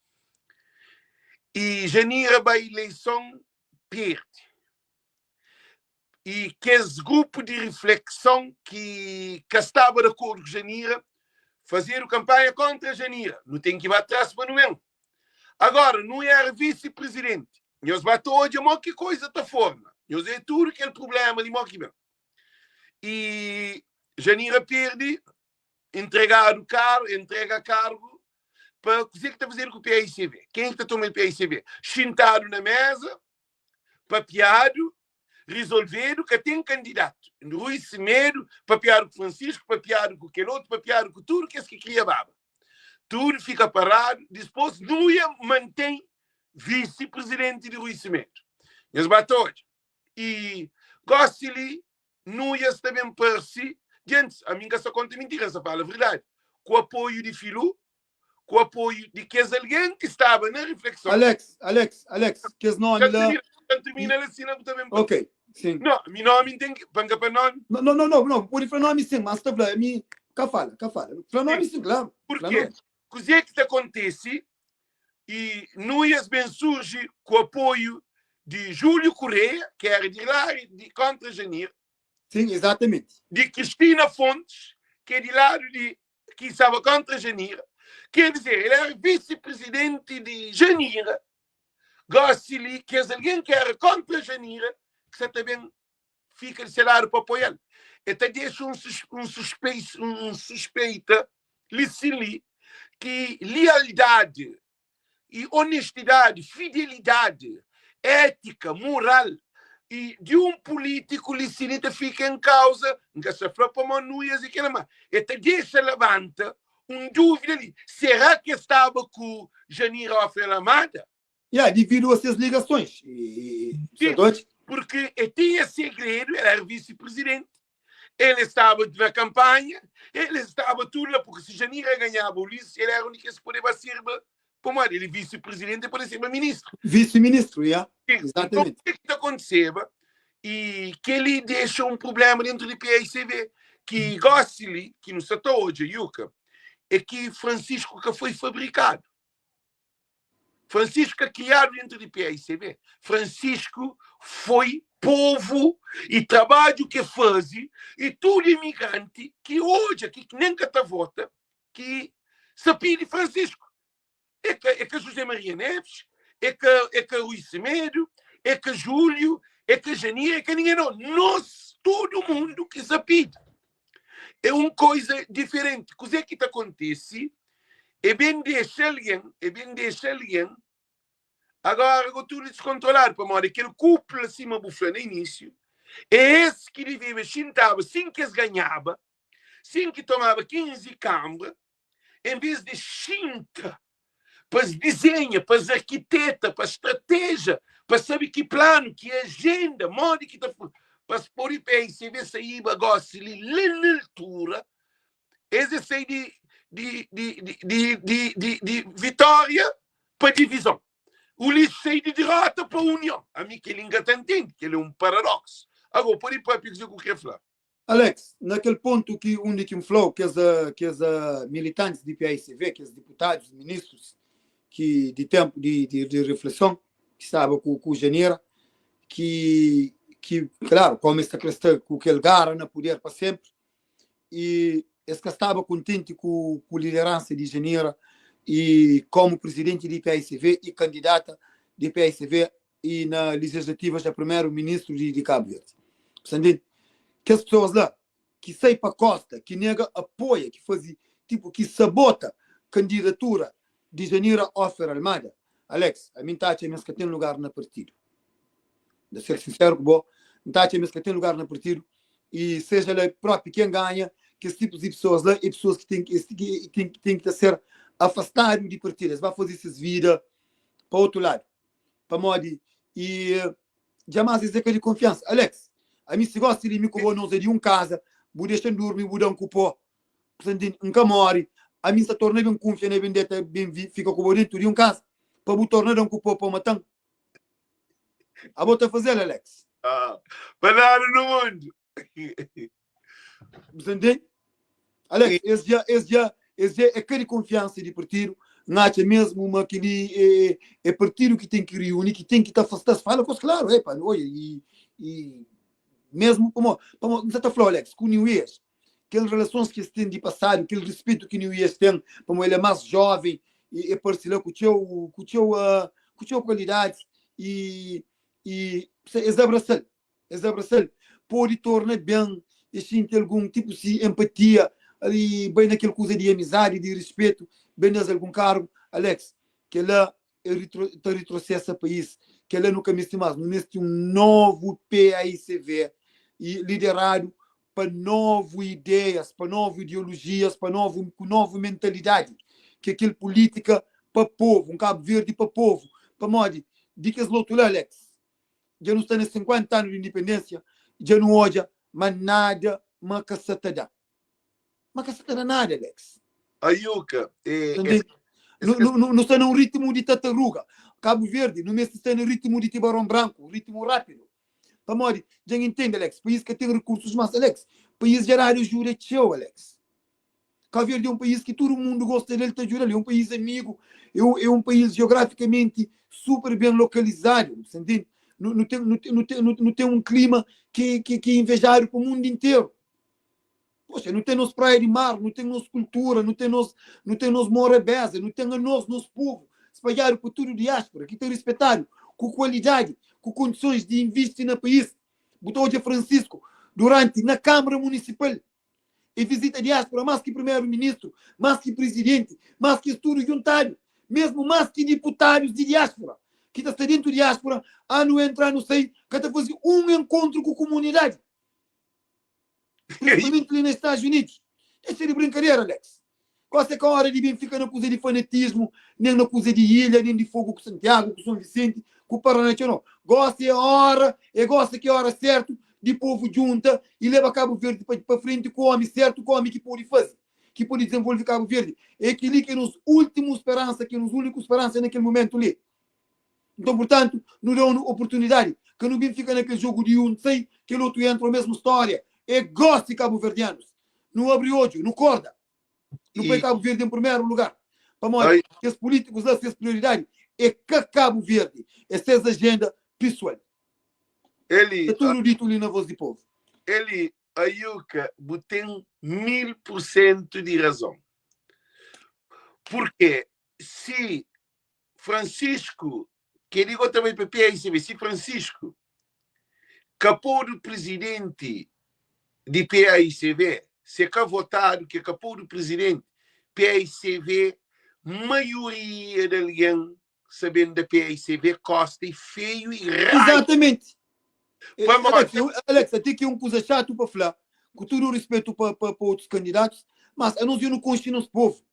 I Janira bai ileison, perde. I kes grupu di riflekson ki ka staba di akordu ku Janira, fazedu kanpanha kóntra Janira. Nu ten ki ba tras pa nu ben. Agora, nu era visi-prizidenti. Nhos ba ta odja mo ki koiza ta forma. Nhos é tudu kel prubléma li mo ki ben. I Janira perde, entregadu karu, entrega kargu pa kuzê ki ta fazedu ku PAICV. Ken ki ta toma PAICV? Xintadu na méza, papiadu, rizolvedu, ka ten kandidatu. Rui Semedo, papiadu ku Francisco, papiadu ku kel otu, papiadu ku tudu kes ki kria baba. Tudu fika paradu, dispos Nuia mantém visi prizidenti di Rui Semedo. Nhos ba ta odja. I gosi li Nuia sta ben parse diantis. Ami N ka sta konta mintira, N sta fala verdadi. Ku apoiu di Filu, ku apoiu di kes algen ki staba na riflekson. Alex, Alex, Alex, kes nomi la. Ka N termina la sina bu ta ben parse. Ok, sin. No, mi nomi N ten ki, pa N ka pa nomi? No, no, no, no, bu pode fla nomi sin, mas N sta fla, ami ka fala, ka fala. Fla nomi sin, klaru. Purke? Kuzê ki ta kontise? I Nuias ben surji ku apoiu di Júlio Correia, ki éra di ladu di kóntra Janir. Sin, izatamenti. Di Cristina Fontes, ki é di ladu di ki staba kóntra Janira. Ker dizer, el éra visi-prizidenti di Janira. Gósi li, kes algen ki éra kóntra Janira ki sa ta ben fika di se ladu pa apoia-l. El ta dexa un un suspeita li sin li ki lialdadi i onestidadi, fidelidadi, étika, moral i di un pulítiku li sin li ta fika en kauza. N ka sta fla pamodi Nuias é kela, ma el ta dexa labanta un dúvida li, será ki el staba ku Janira Ofre Lamada? Ya, devidu a ses ligasons. Sim, porque el tinha segredu, el era visi-prizidenti, el estaba na kampanha, el estaba tudu la, porque si Janira ganhaba Ulisses, el era un di kes ki podeba sirba, pamodi el é visi-prizidenti, el pode sirba ministru. Visi-ministru, ya, Sim, então exatamente. o que ki ta kontiseba, i kel-li dexa un prubléma dentru di PAICV, ki gosi li, ki nu sa ta odja, Yuka, é ki Francisco ka foi fabrikadu. Francisco ka kriadu dentru di PAICB. Francisco foi povu i trabadju ki e fazi i tudu imigranti ki odja ki nen ka ta vota ki sa pidi Francisco. E ka e ka José Maria Neves, e ka e ka Rui Semedo, e ka Júlio, e ka Janira, e ka ninguém não. Nos tudu mundu ki sa pidi. É un koisa diferenti. Kuzê ki ta kontisi? E ben dexa algen, e ben dexa algen, agora go tudu diskontroladu, pamodi kel kupla, sima bu fla na inísiu, é es ki deveba xintaba sin ki es ganhaba, sin ki tomaba 15 kanbra, en vez di xinta pa es dizenha, pa es arkiteta, pa strateja, pa sabe ki planu, ki ajenda, modi ki ta pa es pode PICV saíba gosi li la na altura, es é sai di di di di di di di di vitória pa divizon. Ulisses sai di dirota pa union. Ami kel-li N ka ta ntende, kel-li é un paradoksu. Agora, pode papia kuzê ku kre fla. Alex, na kel pontu ki undi ki N fla-u kes kes militantis di paicv, kes diputadus, ministrus ki di tenpu di di di refleson ki staba ku ku Janira ki ki klaru komu es ta kre sta ku kel gara na puder pa senpri i es ka staba kontenti ku ku lideransa di Janira i komu prizidenti di paicv i kandidata di paicv i na legislativas a primeru ministru di di Cabo Verde. Sa ntende? Kes pessoas la ki sai pa kosta, ki nega apoia, ki fazi tipo ki sabota kandidatura di Janira Ofer Almada, Alex, ami nta atxa ma es ka ten lugar na partidu. Nta ser sinseru ku bo, nta atxa ma es ka ten lugar na partidu i seja la propi ken ganha, kes tipus di pessoas la é pessoas ki ten ki ten ki ta ser afastadu di partidu, es ba fazi ses vida pa otu ladu. Pamodi i dja más es é ka di konfiansa. Alex, ami si gosi di mi ku bo nos é di un kaza, bu dexa-m durmi, bu da-m ku pó, bu sta ntende? N ka móre, ami N sta torna ben kunfia na ben deta, ben fika ku bo dentu di un kaza, pa bu torna da-m ku pó pa mata-m? Abo ta faze-l, Alex? Ah, pa nada no mundu. Bu sta ntende? Alex, es dja, es dja, es dja é ka di konfiansa di partidu. N atxa mesmu ma kel-li é, é partidu ki ten ki riuni, ki ten ki ta afasta-s, fala ku es klaru, epa, oia, i, i mesmu pamo, pamo, N sa ta fla-u, Alex, ku New Year's, kel relasons ki es ten di pasadu, kel rispetu ki New Year's ten, pamo el é más jóven, i e parse la ku txeu, ku txeu, ku txeu kualidadis, i, i es abrasa-l. Es abrasa-l, pode torna ben, e xinti algun tipu si empatia i bai na kel kuza di amizadi, di rispetu, ben da-s algun kargu. Alex, kel-la é ta ritrosesa país, kel-la nu ka meste más, nu meste un novu paicv i lideradu pa novu ideias, pa novu ideolojias, pa novu ku novu mentalidadi, ki é kel pulítika pa povu, un Kabu Verdi pa povu, pamodi di kes lotu la, Alex, Dja nu sta na 50 anu di indipendênsia, dja nu odja ma nada ma ka sa ta da. Ma ka sa ta da nada, Alex. Ayuka, e, Entende? Nu, nu, nu, nu sta na un ritmu di tataruga. Kabu Verdi, nu meste sta na ritmu di tibaron branku, ritmu rápidu. Pamodi, dja N intende, Alex, país ka ten rikursus mas, Alex. País dja dadu ajuda txeu, Alex. Cabo Verde é um país ki tudu mundu gosta del, ta djuda-l. É um país amigu, é um, é um país geograficamenti super ben lokalizadu, sa ntende? Nu, nu ten, nu ten, nu ten, nu ten um klima ki, ki, ki é invejadu pa mundu interu. Poxa, nu ten nos praia di mar, nu ten nos kultura, nu ten nos, nu ten nos morabeza, nu ten anos, nos povu, spadjadu pa tudu diáspora, ki ta rispetadu, ku kualidadi, ku kondisons di invisti na país. Bu ta odja Francisco duranti na Câmara Municipal, E vizita diáspora más ki primeru ministru, más ki prizidenti, más ki es tudu djuntadu, mesmu más ki diputadus di diáspora ki ta sta dentu diáspora, anu entra anu sai, ka ta faze un enkontru ku kumunidadi, prinsipalmenti li na Estados Unidos. Dexa di brinkadera, Alex. Gosi é ka ora di ben fika na kuza di fanatismu, nen na kuza di ilha, nen di fogu ku Santiagu, ku Son Visenti, ku Paraná txeu nau. Gosi é ora, é gosi ki é ora sertu di povu djunta i leba Kabu Verdi pa pa frenti ku omi sertu, ku omi ki podi faze, ki podi dizenvolve Kabu Verdi. É kili ki é nos ultimu speransa, ki é nos uniku speransa na kel mumentu li. Nton, purtantu, nu da un oportunidadi, ka nu ben fika na kel jogu di un sai, kel otu entra, o mesmu stória. É gosi, kabuverdianus! Nu abri odju, nu korda! Nu poi Kabu Verdi en primeru lugar. Pamodi kes pulítikus la, ses prioridadi é ka Kabu Verdi, é ses ajenda pisual. Eli, Sta tudu ditu li na Voz di Povu. Eli, Ayuka, bu ten 1000% di razon. Purke si Francisco, kel-li go ta bai pa PAICV, si Francisco ka podu prizidenti di PAICV, si e ka votadu ki e ka podu prizidenti, PAICV. Maioria di algen sa ben da PAICV kosta e feio e raiba. Exatamente. Pamodi? Alex, eu, Alex, até ki é un kuza xatu pa fla, ku tudu rispetu pa, pa, pa otus kandidatus, mas anos dja nu konxe nos povu.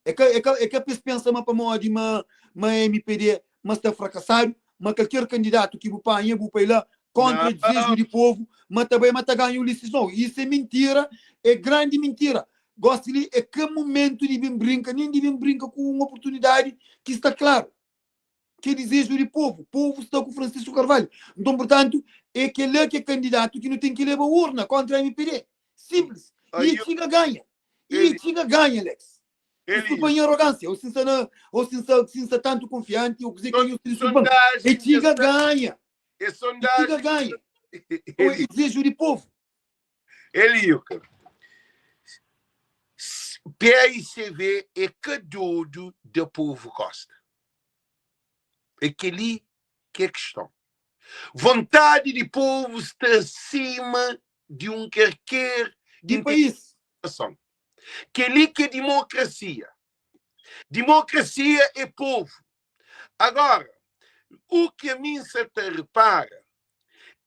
É ka, é ka, é ka pa es pensa ma pamodi ma, ma MPD ma sta frakasadu, ma kalker kandidatu ki bu panha, bu pai la kontra dizeju di povu, ma ta bai, ma ta ganha Ulisses. Nau, isu é mintira, é grandi mintira. Gosi li é ka mumentu di ben brinka, nen di ben brinka ku un oportunidadi ki sta klaru, ki é dizeju di povu. Povu sta ku Francisco Carvalho. Nton, purtantu, é kel-la ki é kandidatu ki nu ten ki leba urna kontra mpd. Sinplis. I e txiga ganha. I e txiga ganha, Alex. Diskulpa nha arogánsia, ô si N sta na, ô si N sta, si N sta tantu konfianti, ô kuzê ki nhos ta diskulpa-m. E txiga ganha. E txiga ganha. Ô é dizeju di povu. Eliuca, PAICV é ka dodu da povu Costa. É kel-li ki é kiston. Vontadi di povu sta asima di un kerker Di país. Ason. Kel-li ki é dimokrasia. Dimokrasia é povu. Agora, u ki ami N sa ta repara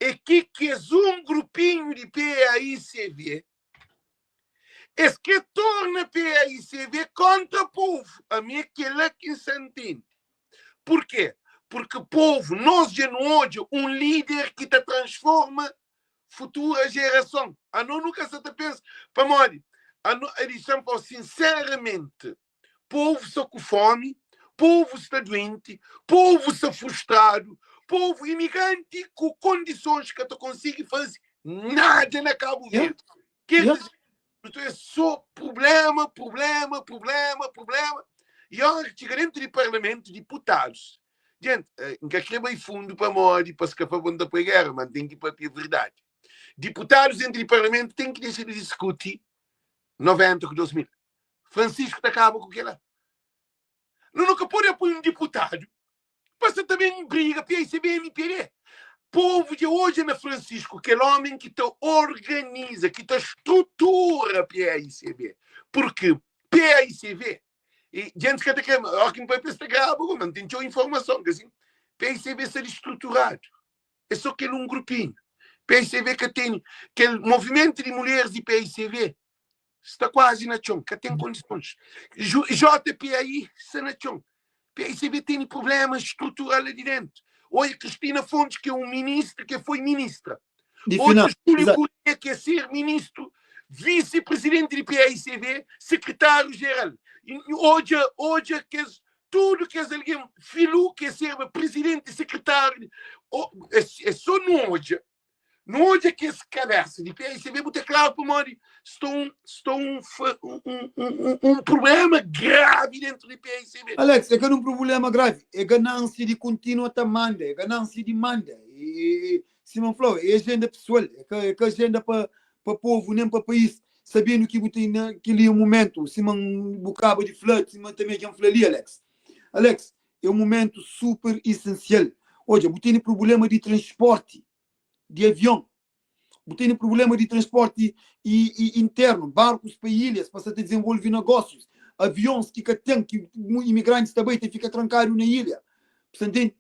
é ki kes un grupinhu di PAICV, es kre torna PAICV kontra povu. Ami é kel-la ki N sa ntende. Purkê? Purki povu, nos dja nu odja un líder ki ta transforma futura jerason. Ano nu ka sa ta pensa, pamodi ano, dixan fla-u sinseramenti, Povu sta ku fomi, povu sta duenti, povu sta frustradu, povu imigranti ku kondisons ka ta konsigi faze nada na Kabu Verdi. Ker dizer, nton é so prublema, prublema, prublema, prublema. I ora ki txiga dentu di parlamentu, diputadus, jenti, N ka kre bai fundu pamodi pa skapa bo N ta poi gera, ma N ten ki papia verdadi. Diputadus dentu di parlamentu ten ki dexa di diskuti 90 ku 2000. Francisco ta kaba ku kela. Nu nu ka pode apoia un diputadu pa sa ta ben briga PICB MPD. Povu dja odja na Francisco kel omen ki ta organiza, ki ta strutura PAICB. Porque PAICV, e djentis ka ta kre, ó ki N papia es ta graba go, ma N ten txeu informason, ka sin? PAICB sta distruturadu. É só kel un grupinhu. PAICV ka tene kel movimentu di mulheres di PAICV Sta kuazi na txon, ka ten kondisons. JPAI sta na txon. PICB tene problema estrutural la di dentu. Oia Cristina Fontes ki é un ministra ki foi ministra. Di Oja finanças, Júlio exato. Correia ki é ser ministro, vice-presidente di PAICV, secretário-geral. Oja, oja kes tudo kes algen, Filu ki é serba presidente, secretário, o, é, é só nu odja Nu odja kes kabesa di PICB, bu ta klaru pamodi sta un sta un un un un prublema gravi dentru di PICB. Alex, é ka un prubulema gravi, é ganansia di kontinua ta manda, é ganansia di manda, e sima N fla-u, é ajenda pesoal, é ka é ka ajenda pa pa povu nen pa país, sabendu ki bu ten na kel-li mumentu, sima bu kaba di fla, sima tanbe dja N fla li, Alex. Alex, é un mumentu super isensial. Odja, bu tene prubulema di transporti di avion, bu tene prubulema di transporti i, i internu, barkus pa ilhas pa sa ta dizenvolve nogósius, avions ki ka ten, ki imigrantis ta bai ta fika trankadu na ilha. Bu sta ntende?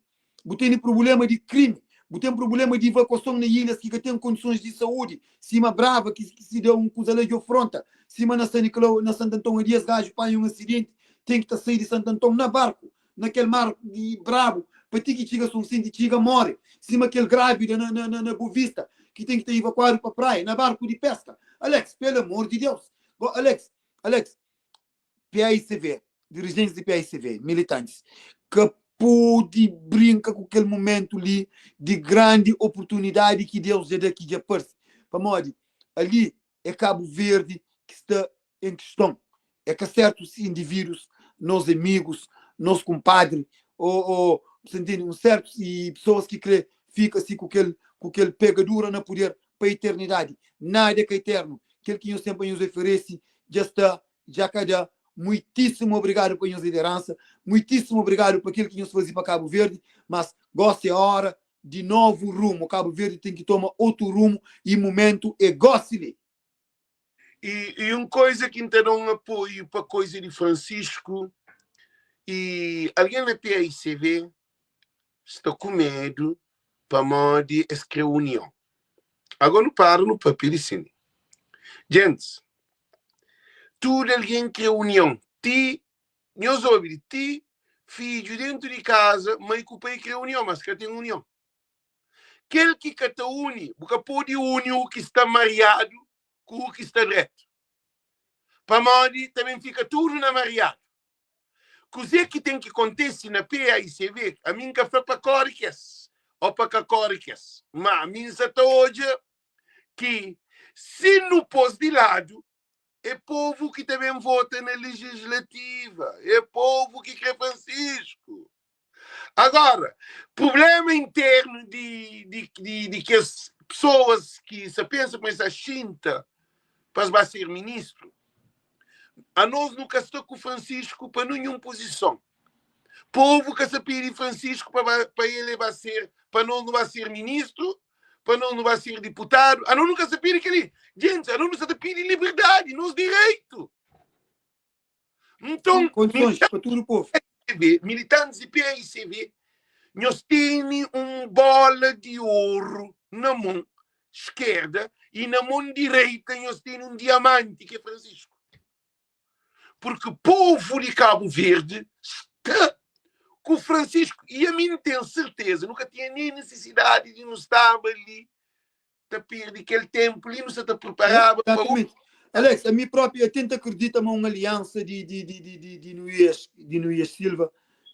Bu tene prubulema di krimi, bu ten prubulema di evakuason na ilhas ki ka ten kondisons di saúdi, sima Brava ki, ki si da un kuza la dja ofronta, sima na San Nicolau, na Santo Antão Adias, gaju panha un asidenti, ten ki ta sai di Santo Antão na barku, na kel mar di brabu, pa ti ki txiga Sonsenti, txiga more, sima kel grávida na, na, na, na Bovista, ki ten ki ta evakuadu pa praia, na barku di peska. Alex, pelo amor di Deus! Go, Alex, Alex, PAICV, dirijentis di PAICV, militantis, ka pode brinka ku kel mumentu li di grandi oportunidadi ki Deus dja da, ki dja parse. Pamodi ali é Kabu Verdi ki sta en kiston. É ka sertus individus, nos amigus, nos kunpadri, o, o, bu ntende, un sertus i pesoas ki kre fika si ku kel, ku kel pegadura na puder pa eternidadi. Nada é ka eternu. Kel ki nhos ten pa nhos oferese dja sta, dja ka da. Muitísimu obrigadu pa nhos lideransa, muitísimu obrigadu pa kel ki nhos faze pa Kabu Verdi, mas gosi é ora di novu rumu. Kabu Verdi ten ki toma otu rumu i mumentu é gosi li. E, e un koisa ki N ta da un apoiu pa koisa di Francisco. I algen na paicv sta ku medu pamodi es kre union. Agora nu para nu papia di sin. Gentis, tudu algen kre union, ti nhos obi di ti fidju dentu di kaza, mai ku pai kre union, mas ka ten union. Kel ki ka ta uni, bu ka pode uni u ki sta mariadu ku u ki sta dretu. Pamodi ta ben fika tudu na mariadu. Kuzê ki ten ki kontese na PAICV, ami N ka fla pa kóre kes ô pa ka kóre kes, má ami N sa ta odja ki si nu pô-s di ladu, é povu ki ta ben vota na lejislativa, é povu ki krê Francisco. Agora, prubléma internu di, di, di, di kes pesoas ki sa pensa kuma es ta xinta pa es ba ser ministru, anos nu ka sta ku Francisco pa ninhun puzison. Povu ka sa pidi Francisco pa ba, pa el e ba ser, pa nos nu ba ser ministru, pa nos nu ba ser diputadu. Anos nu ka sa pidi kel-li. Gentis, anos nu sa ta pidi liberdadi, nos direitu. Nton, Kondisons pa tudu povu. PICV, militantis di PICV, nhos tene un bola di oru na mon skerda i na mon direita nhos tene un diamanti ki é Francisco. Porque povu di Cabo Verde sta ku Francisco i ami N ten serteza, nu ka tinha nen nisisidadi di nu staba li ta perde kel ténpu li, nu sta ta priparaba pa Exatamente. Alex, ami própi eu tenta akredita ma un aliansa di di di di di di Nuías, di Nuías Silva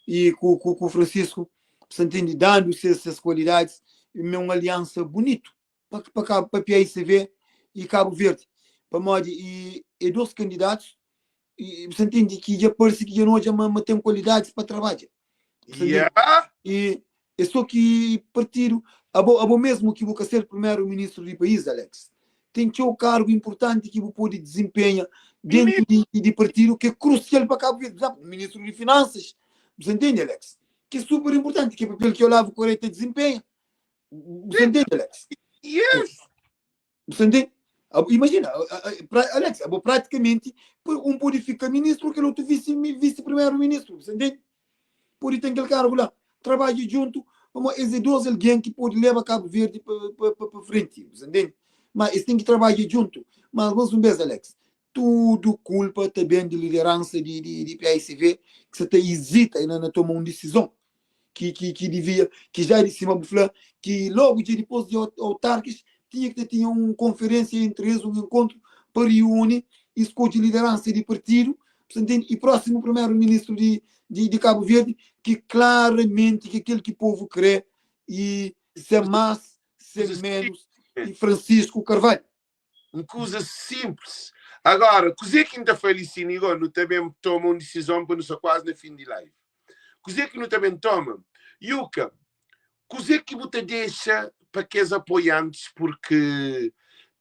e ku ku ku Francisco, sa ntende, dando ses ses kualidadis, ma é un aliansa bunitu pa pa Cabo pa PAICV e Cabo Verde. Pamodi e é dos kandidatus e sa ntende ki dja parse ki dja nu odja ma ma ten kualidadis pa trabadja. Sa ntende? Yeah. E É só ki partidu, abo, abo mesmu ki bu ka ser primeru ministru di país, Alex, ten txeu kargu inpurtanti ki bu pode dizinpenha dentu di, di partidu ki é krusial pa Kabu Verdi. Pur izénplu, ministru di finansas, bu sa ntende, Alex? Ki é super inpurtanti, ki é papel ki Olavo Correia ta dizinpenha. Bu sa ntende, Alex? Yes. Bu sa ntende? Imajina, Alex, abo pratikamenti un pode fika ministru, kel otu visi, visi primeru ministru, bu sa ntende? Pode ten kel kargu la, trabadja djuntu, pamodi es é dos algen ki pode leba Kabu Verdi pa, pa, pa, pa frenti, bu sa ntende? Ma es ten ki trabadja djuntu. Mas, mas un bes, Alex, tudu kulpa ta ben di lideransa di, di, di PAICV ki sa ta izita na, na toma un disizon. ki, ki, ki divia, ki já di sima bu fla, ki logu dja dipôs di autarkis tinha ki ta tinha un konferênsia entri es, un enkontru pa riuni i skodje lideransa di partidu, bu ntende, i prósimu primeru ministru di, di, di Kabu Verdi, ki klaramenti ki é kel ki povu krê i sen más, sen ménus, i Francisco Carvalho. Un kuza sinplis. Agora, kuzê ki N ta fla li sin i go, nu ta ben toma un disizon pa nu sta kuazi na fin di live. Kuzê ki nu ta ben toma? Yuka, kuzê ki bu ta dexa pa kes apoiantis purki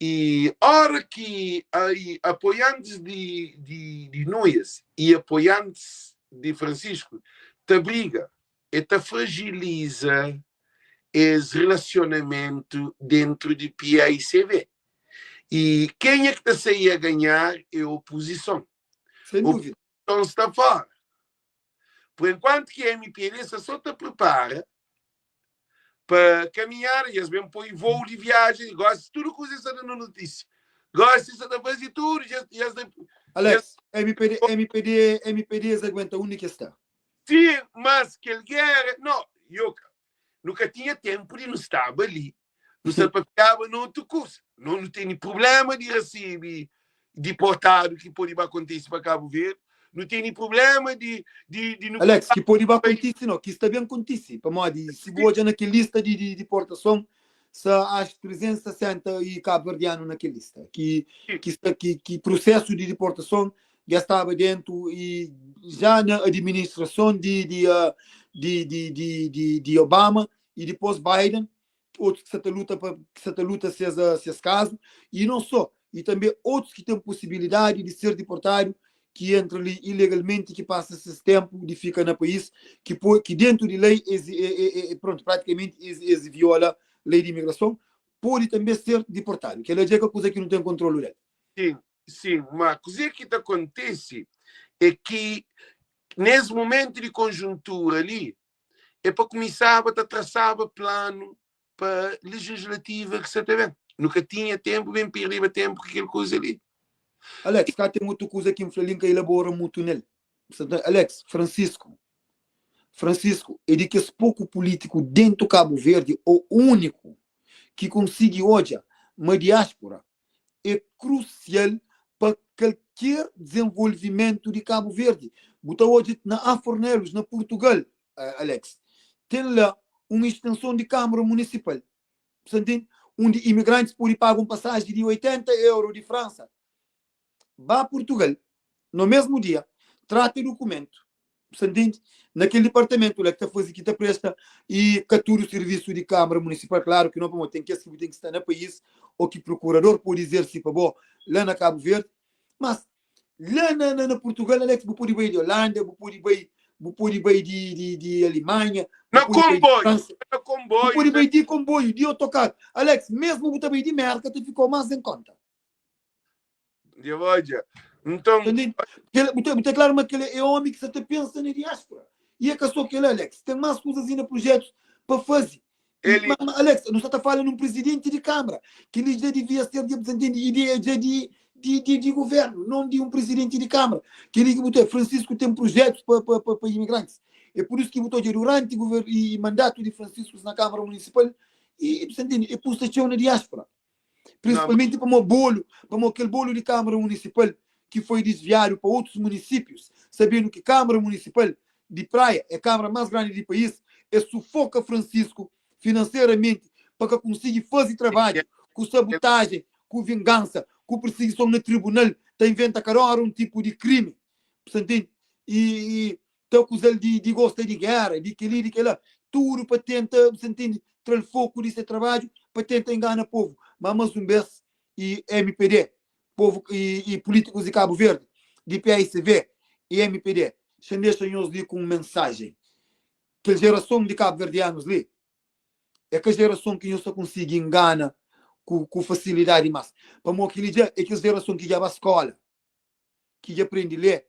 i ora ki i apoiantis di di di Nuias i apoiantis di Francisco ta briga, e ta fragiliza es relacionamento dentro di PAICV. E kenha ki ta saí a ganhar é oposição. Sem dúvida. Oposição sta fora. Por enquanto ki MPD sta só ta prepara pa caminhar e es ben poi voo di viagem, gosi tudo kuza sta na notícia. Gosi sta ta faze tudo, dja, dja sta, Alex, MPD, MPD, MPD es aguenta undi ki es sta. Sim, mas kel gera, no, yo ka, nu ka tinha tempu di nu staba li, nu sa papiaba na otu kusa. No nu tene prublema di rasibi diportadu ki podi ba kontisi pa Kabu Verdi, nu tene prublema di, di, di nu Alex, ki podi ba kontisi no, ki sta ben kontisi, pamodi si bu odja na kel lista di, di diportason, sta ax 360 i kabuverdianu na kel lista, ki, ki sta, ki, ki prusesu di diportason dja staba dentu i já na administrason di di di di di di di Obama i dipôs Biden, otus ki sa ta luta pa ki sa ta luta ses ses kazu i non só, i tanbê otus ki ten posibilidadi di ser diportadu ki entra li ilegalmenti ki pasa ses tenpu di fika na país ki po ki dentu di lei es e e e prontu pratikamenti es es viola lei di imigrason podi tanbê ser diportadu. Kel-la dja é ka kuza ki nu ten kontrolu del. Sim, sim, ma kuzê ki ta kontise é ki. Nes mumentu di konjuntura li, é pa kumisaba ta trasaba planu pa legislativa ki sa ta ben. Nu ka tinha tenpu, ben pirdeba tenpu ku kel kuza li. Alex, ka ten otu kuza ki N fla li N ka ilabora mutu nel. Alex, Francisco, Francisco é di kes poku pulítiku dentu Kabu Verdi ô úniku ki konsigi odja ma diáspora é krusial pa kalker dizenvolvimentu di Kabu Verdi. Bu ta odja na Afornelos, na Purtugal, Alex, ten la un istenson di Kâmara Munisipal, bu sta ntende? Undi imigrantis pode paga un pasaji di 80 euro di Fransa ba Purtugal no mesmu dia, trata dukumentu, bu sta ntende? Na kel dipartamentu la ki ta faze, ki ta presta i ka tudu sirvisu di Kâmara Munisipal, klaru ki no, pamodi ten kes ki bu ten ki sta na país ô ki prokurador pode izerse pa bo la na Kabu Verdi, mas La na na Purtugal, Alex, bu pode bai di Holanda, bu pode bai, bu pode bai di, di, di Alemanha, bu Na pode bai di konboiu, Fransa, na bu konboiu, pode na. bai di konboiu, di otokaru. Alex, mesmu bu ta bai di Merka, ta fikau más en konta. Dja bo odja. Nton, Ta ntende? Kel, bu ta, bu ta klaru ma kel é omi ki sa ta pensa na diáspora. I é ka so kel, Alex, ten más kuzas inda, projetus pa faze. Ele. Ma, ma Alex, nu sta ta fala num presidenti di Câmara, kel-li dja devia ser dja, bu ta ntende, ideia dja di, di, di, di governu, non di un presidenti di Câmara. Kel-li ki bu ta, Francisco ten projetus pa, pa, pa, pa imigrantis. É pur isu ki bu ta odja duranti gover, i, mandatu di Francisco na Câmara Municipal, i, bu ta ntende, e pusta txeu na diáspora. Prinsipalmenti pamó bolu, pamó kel bolu di Câmara Municipal ki foi disviadu pa otus municípios, sabendu ki Câmara Municipal di Praia é câmara más grandi di país, es sufoka Francisco finanseramenti pa ka konsigi fazi trabadju, ku sabutajen, ku vingansa, ku pirsigison na tribunal, ta inventa kada ora un tipu di krimi, bu sta ntende? I, i ta akuza-l di, di gosta di géra, di kel-li, di kel-la, tudu pa tenta, bu sta ntende, tra-l foku di se trabadju, pa tenta ingana povu. Má más un bês, i mpd, povu i, i pulítikus di Kabu Verdi, di paicv i mpd, xa N dexa nhos li ku un mensajen, kel jerason di kabuverdianus li, é ka jerason ki nhos ta konsigi ingana ku, ku fasilidadi más, pamodi kel-li dja é kes jerason ki dja ba skóla. ki dja prende lé,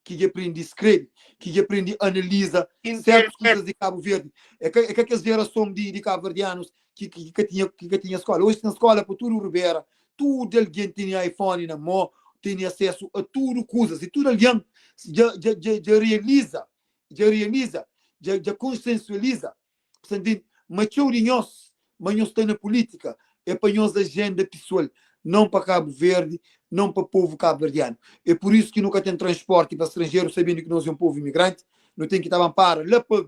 ki dja prende skrebe, ki dja prende analiza sértus kuzas di Kabu Verdi. É ka, é ka kes jerason di, di kabuverdianus ki, ki ka tinha, ki ka tinha skóla. Oji ten skóla pa tudu rubera, tudu algen tene iPhone na mô, tene asésu a tudu kuzas i tudu algen dja, dja, dja, dja realiza, dja realiza, dja, dja konsensualiza Bu sta ntende? Ma txeu di nhos, ma nhos sta na pulítika é pa nhos ajenda pisual, non pa Kabu Verdi, non pa povu kabuverdianu. É pur isu ki nu ka ten transporti pa stranjeru, sabendu ki nos é un povu imigranti, nu ten ki ta ba para la pa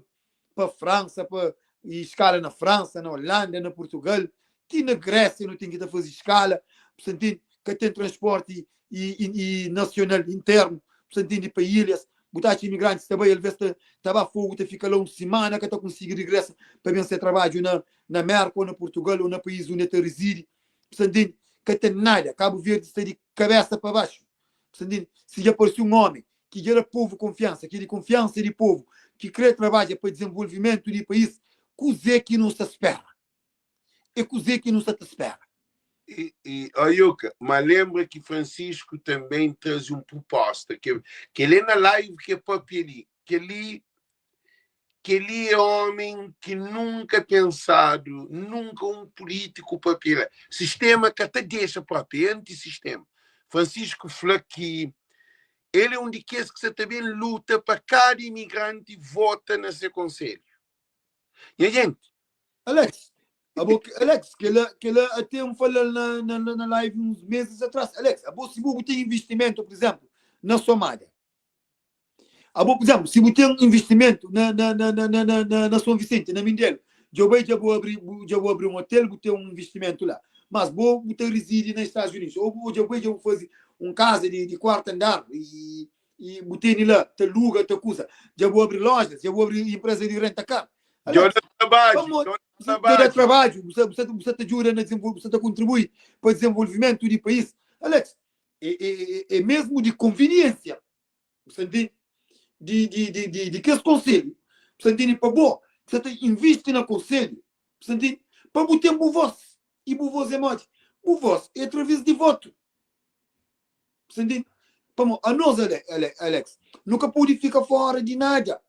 pa Fransa, pa i skala na Fransa, na Holanda, na Purtugal, ti na Grésia nu ten ki ta faze skala, bu sta ntende? Ka ten transporti i, i, i nasional internu, bu sta ntende, pa ilhas, bu ta atxa imigrantis ta bai, alvês ta, ta ba Fogu, ta fika la un simana, ka ta konsigi rigresa pa ben se trabadju na, na Merka ô na Purtugal ô na país undi el ta rizidi, bu sta ntende? Ka ten nada, Kabu Verdi sta di kabésa pa baxu, bu sta ntende? Si dja parse un ómi ki dja da povu konfiansa, ki é di konfiansa di povu, ki krê trabadja pa dizenvolvimentu di país, kuzê ki nu sta spera? É kuzê ki nu sta ta spera? E, e, ó Yuka, ma lembra ki Francisco também traze um proposta, que, que ele na live que é papia ali, que ali, que ali é homem que nunca pensado, nunca um político papia lá. Sistema que até deixa próprio, é antissistema. Francisco fla que ele é um de kes que também luta para cada imigrante vota na seu conselho. Nha gente, Alex, abo, Alex, kela, kela até um falal na, na, na live uns meses atrás. Alex, abo se bu tem investimento, por exemplo, na Somália. Abo, por exemplo, se bu tem investimento na, na, na, na, na, na, na, na São Vicente, na Mindelo, já vai, já vou abrir, já vou abrir um hotel, bu tem um investimento lá. Mas bo, bu ta reside na Estados Unidos. Ou, ou já vai, já vou fazer um casa de, de quarto andar e E bu tene la, ta luga, ta kuza. Dja bu abri lojas, dja bu abri empresa di rent a car. Dja Alex, da trabadju, pamodi dja da dja da trabadju. trabadju, bu sta, bu sta, bu sta ta djuda na desenvol, bu sta ta kontribui pa desenvolvimentu di país. Alex, é, é, é, é mesmu di konviniensia, bu sta ntende? Di, di, di, di, di kes konselhu, bu sta ntende? Pa bo, ki sta ta invisti na konselhu, bu sta ntende? Pa bu ten bu vós. I bu vós é modi? Bu vós é através di votu. Bu sta ntende? Pamodi anos, Alex, nu ka pode fika fora di nada.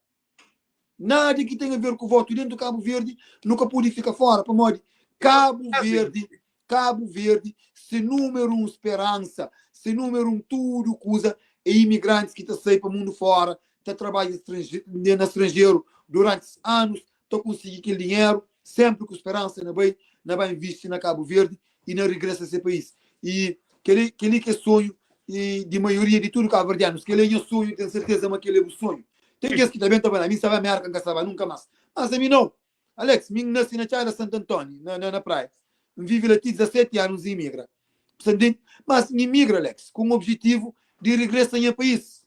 Nada ki ten a ver ku votu dentu Kabu Verdi, nu ka pode fika fora, pamodi Kabu Verdi, Kabu Verdi, se numeru un speransa, se numeru un tudu kuza é imigrantis ki ta sai pa mundu fora, ta trabadja na stranjeru durantis anus, ta konsigi kel dinheru, senpri ku speransa na bai, na bai invisti na Kabu Verdi i na rigresa se país. I keli, keli ki é sonhu di maioria di tudu kabuverdianus. Keli é nha sonhu, ten serteza ma keli é bu sonhu. Ten kes ki ta ben ta fla, ami N sta ba Merka, N ka sta ba nunka mas. Mas ami nau. Alex, mi N nasi na Txada Santu Antoni, na, na, na Praia. N vivi la ti 17 anu, N imigra. Bu sta ntende? Mas N imigra, Alex, ku un objetivu di rigresa nha país.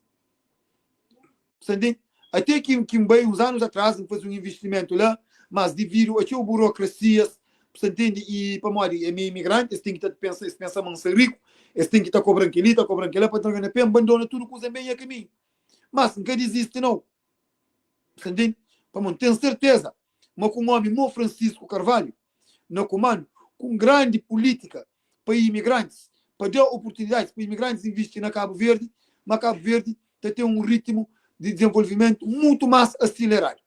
Bu sta ntende? Até ki, ki N bai uns anus atrás, N faze un investimentu la, mas dividu a txeu burokrasias, bu sta ntende? I pamodi ami é imigranti, es ten ki ta pensa, es pensa ma N sta riku, es ten ki ta kobra-m kel-li, ta kobra-m kel-la, pa N tra-m na pé, N bandona tudu kuza, N ben nha kaminhu. Mas N ka dizisti nau. Bu sta ntende? Pamodi N ten serteza ma ku un omi mo Francisco Carvalho na kumandu, ku un grandi pulítika pa imigrantis, pa da oportunidadis pa imigrantis invisti na Kabu Verdi, ma Kabu Verdi ta ten un ritmu di dizenvolvimentu mutu más asileradu.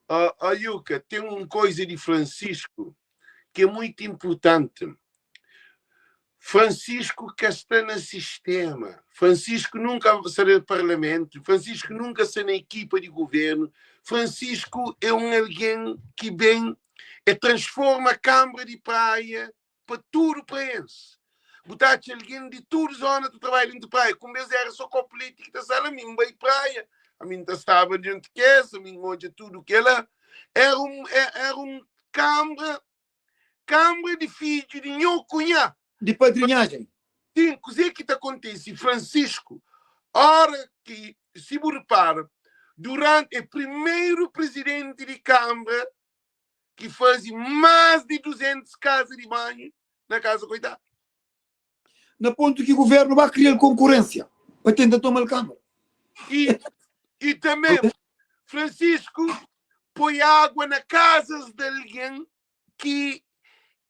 Ó Yuka, ten un koiza di Francisco ki é muitu inpurtanti. Francisco ka sta na sistema. Francisco nunka sta na parlamentu. Francisco nunka sta na ekipa di governu. Francisco é un algen ki ben e transforma Kanbra di Praia pa tudu praense. Bu ta atxa algen di tudu zona ta trabadja dentu praia. Kunbes era so kopu leti ki ta sta la, mi N bai praia, ami N ta staba dentu kes, ami N odja tudu kela. Era un, era un kanbra Kanbra di fidju di nho ku nha. Di padrinhajen. Sin, kuzê ki ta kontise, Francisco, ora ki, si bu repara, duranti, é primeru prizidenti di Kanbra ki faze más di 200 kaza di banhu na Kaza Koitadu. Na pontu ki guvernu ba kria-l konkurensia pa tenta toma-l Kanbra. I, i tanbe, Francisco poi água na kazas di algen ki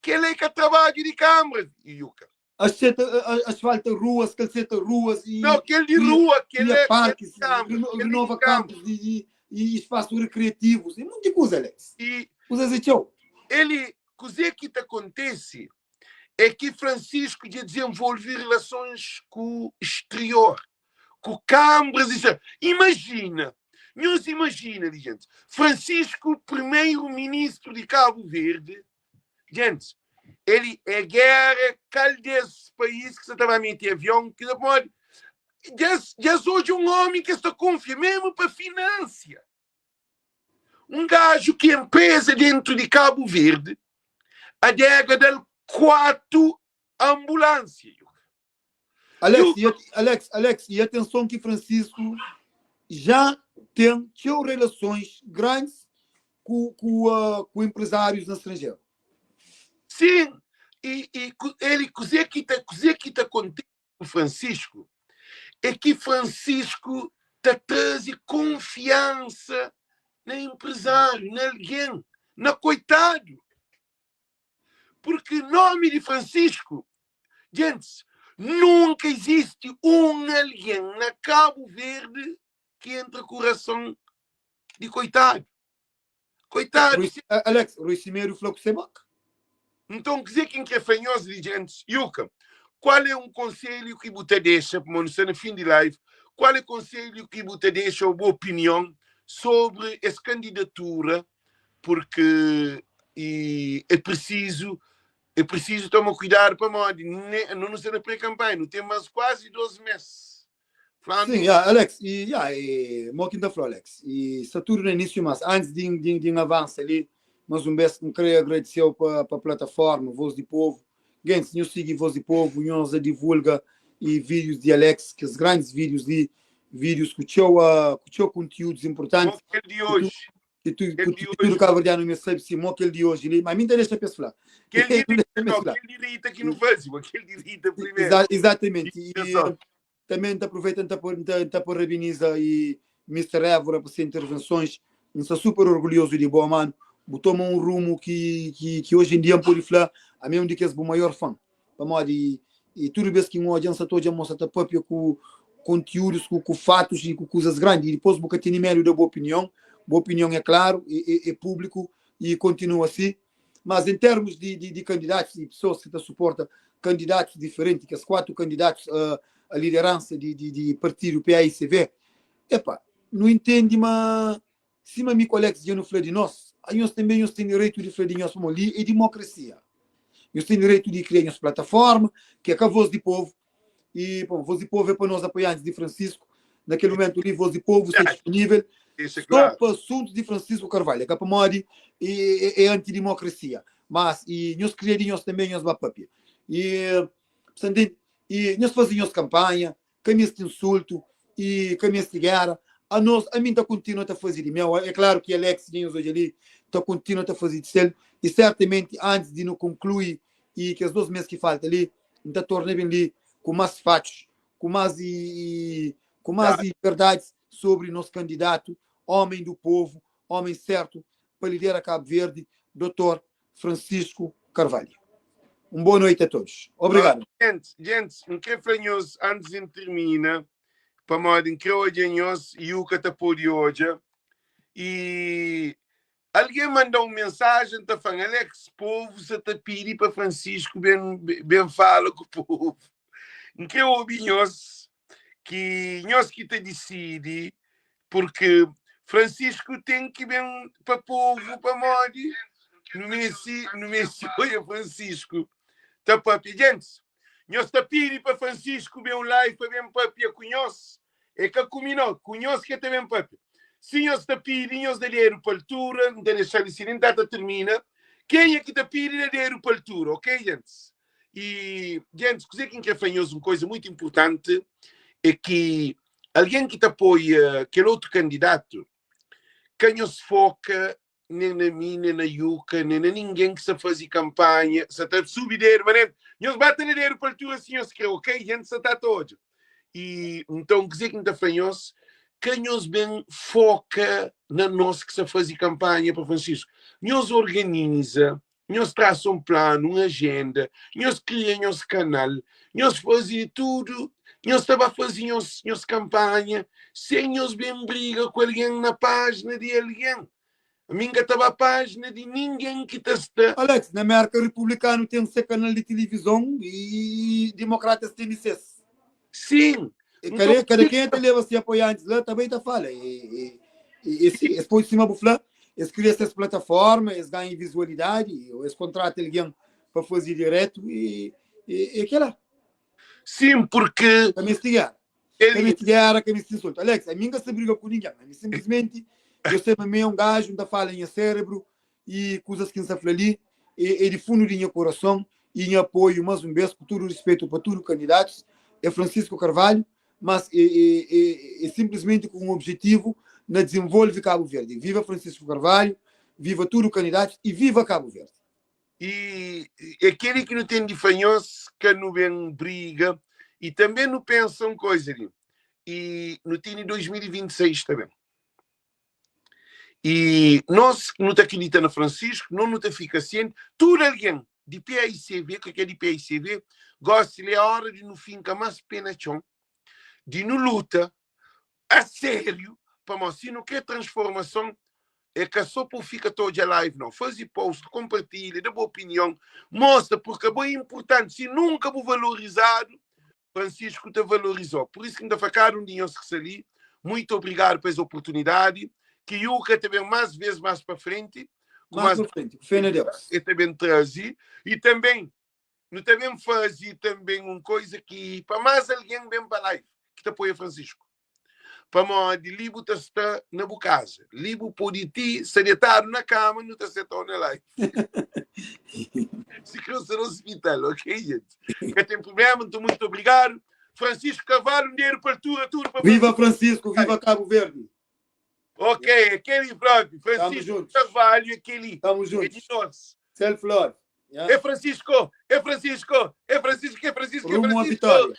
kel-la é ka trabadju di Kanbra, Yuka. Aseta, asfalta ruas, kalseta ruas i Nau, kel di rua, kria kel-la é parkis, di Kanbra, kel-la é di renova Kanbra. kampus di, i, i spasu rekriativus, i monti kuza, Alex. I Kuzas é txeu. el, kuzê ki ta kontise é ki Francisco dja dizenvolve relasons ku exterior, ku kanbras i sa. Imajina, nhos imajina li, gentis, Francisco, primeru ministru di Kabu Verdi, gentis, el é géra kal des país ki sa ta ba mete avion, ki pamodi dja es odja un omi ki es ta kunfia, mesmu pa finansia. Un gaju ki enpresa dentru di Kabu Verdi, adega da-l 4 anbulansia. Alex, e, Alex, Alex, e atenson ki Francisco já ten txeu relações grandes ku, ku, uh, ku empresários na estrangeiro. Sim, e, e ele kuzê ki ta, kuzê ki ta kontise ku Francisco é ki Francisco ta traze konfiansa na empresário, na algen, na koitadu. Porque nome di Francisco, gentis, nunka izisti un algen na Kabu Verdi ki entra kurason di koitadu. Koitadu. Rui, Alex, Rui Simeiro fla ku se boka. Nton, kuzê ki N krê fla nhos li, gentis? Yuka, kual é un konselhu ki bu ta dexa, pamodi nu sta na fin di live, kual é konselhu ki bu ta dexa ô bu opinion sobri es kandidatura purki e é prisizu é prisizu toma kuidadu pamodi ne, nu sta na pré-kanpanha, nu ten más kuazi 2 mês. Flando. Sim, ya, Alex, e, ya, e, mo ki N ta fla, Alex, e sta tudu na inísiu, mas antis di, di, di N avansa li, mas un bes, N kre agradise-u pa, pa plataforma Voz di Povu. Gentis, nhos sigi Voz di Povu, nhos a divulga e vídius di Alex, kes grandis vídius li, vídius ku txeu, uh, ku txeu konteúdus inpurtanti. Mo kel di oji. Ki tu, ku, ki tudu kabuverdianu mes sabe si mo kel di oji li, ma mi N ta dexa pa es fla. Kel di Rita, no, kel di Rita ki nu faze, ma kel di Rita primeru. Exa, exatamente. E também N ta aproveita N ta, N ta, N ta parabeniza e Mister Évora pa se intervensões. N sta super orgulhoso di bo, mano. Bu toma un rumo ki, ki, ki hoje em dia N pode fla, ami é un di kes bu maior fã. Pamodi. I tudu bes ki N odja, N sa ta odja ma bu sa ta papia ku kontiúdus, ku fatus i ku kuzas grandi. I dipôs bu ka tene medu da bu opinion. Bu opinion é klaru, é públiku i kontinua si. Mas en termus di kandidatus i pesoas ki ta suporta kandidatus diferenti, kes 4 kandidatus a lideransa di partidu paicv, epa, nu intendi ma Sima mi ku Alex dja nu fla di nos, anhos tanbe nhos ten direitu di fla di nhos, pamodi li é dimokrasia. Nhos ten direitu di kria nhos plataforma, ki é ka Voz di Povu. I, bon, Voz di Povu é pa nos apoiantis di Francisco. Na kel mumentu li, Voz di Povu sta dispunivel Dexa so klaru. pa asuntus di Francisco Carvalho. É ka pamodi é antidimokrasia. Mas, i nhos kria di nhos tanbe, nhos ba papia. I, sa ntende? I nhos faze nhos kanpanha, ka meste insultu i ka meste géra. Anos, ami N ta kontinua ta faze di meu. É klaru ki Alex, dja nhos odja li, ta kontinua ta faze di sel. I sertamenti, antis di nu konklui i kes dos mês ki falta li, N ta torna ben li ku más fatus, ku más i ku más i verdadis sobri nos kandidatu, ómen du povu, ómen sertu pa lidera Kabu Verdi, Dotor Francisco Carvalho. Un boa noite a todos. Obrigado. Gente, gente, N kre fla nhos antis di N termina, pamodi N kre odja nhos i u ka ta pode odja. I algen manda un mensajen ta fla-m, Alex, povu sa ta pidi pa Francisco ben, ben fala ku povu. N kre obi nhos, ki nhos ki ta disidi, purki Francisco ten ki ben pa povu pamodi nu meste nu meste odja Francisco ta papia. Gentis, nhos ta pidi pa Francisco ben un live pa ben papia ku nhos? É ka ku mi no, ku nhos ki el ta ben papia. Si nhos ta pidi, nhos da dedu pa altura, N ta dexa-l li si nin ta ta tirmina. Kenha ki ta pidi da dedu pa altura, ok gentis? I gentis, kuzê ki N kre fla nhos un koza mutu inpurtanti é ki Algen ki ta apoia kel otu kandidatu, ka nhos foka nen na mi, nen na Yuka, nen na ningen ki sta faze kanpanha, sa ta subi dedu, ma nen nhos ba ta da dedu pa altura si nhos kre, ok? Jenti sa ta ta odja. I nton, kuzê ki N ta fla nhos, ka nhos ben foka na nos ki sta faze kanpanha pa Francisco. Nhos organiza Nhos trasa un planu, un ajenda, nhos kria nhos kanal, nhos faze di tudu, nhos ta ba faze nhos nhos kanpanha sen nhos ben briga ku algen na pájina di algen. Ami N ka ta ba pájina di ningen ki ta sta. Alex, na Merka republikanu ten se kanal di tilivizon i dimokratas tene ses. Sin. E kada, kada kenha ta leba se apoiantis la, ta bai ta fala. E, e, e, si, es pode, sima bu fla, es kria ses plataforma, es ganha visualidadi, ou es kontrata algen pa faze diretu, e, e, e kela. Sim, porque Ka meste gera. Ka meste gera, ka meste insultu. Alex, ami N ka sta briga ku ningen. Ami simplesmenti, eu sei ma mi é un gaju, N ta fala nha sérebru, i kuzas ki N sta fla li é, é di fundu di nha kurason i nha apoiu, más un bês, ku tudu rispetu pa tudu kandidatus, é Francisco Carvalho, mas é, é, é, é sinplismenti ku un objetivu na dizenvolve Kabu Verdi. Viva Francisco Carvalho, viva tudu kandidatus i viva Kabu Verdi! I é kel-li ki nu ten di fla nhos, ka nu ben briga i tanbê nu pensa un koza li, i nu tene 2026 ta ben. I nos nu ta kridita na Francisco, nos nu ta fika sienti, tudu algen di paicv, ke ke di paicv, gosi li é ora di nu finka mas pe na txon, di nu luta a sériu, pamodi si nu kre transformason, é ka so pa bu fika ta odja live nau, fazi post, konpartilha, da bu opinion, mostra, purki abo é inpurtanti, si nunka bu valorizadu, Francisco ta valorizou. Por isso ki N ta fla kada un di nhos ki sta li, muito obrigado pa es oportunidadi, ki Yuka ta ben más vez más pa frenti, ku Mais pa frenti, ku fé na Deus. E ta ben traze, e tanben nu ta ben faze tanben un koisa ki pa más algen ben pa live ki ta apoia Francisco. Pamodi li bu ta sta na bu kaza, li bu pode ti sta detadu na kama, nu ta setau na live. Si kre sta na hospital, ok gente? Ka ten problema, nton muito obrigado. Francisco Carvalho, um dedo pa altura, tudo pa Viva Francisco, viva Cabo Verde. Ok, aquele próprio, Francisco Carvalho, aquele. Tamo juntos. É de nós. Self love. Yeah. É Francisco, é Francisco, é Francisco, é Francisco, é Rumo à Francisco. vitória.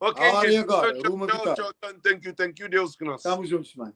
Ok, A hora é gente. agora, Tchau, rumo à tchau, vitória. tchau, tchau. Thank you, thank you, Deus que nós. Tamo juntos, mano.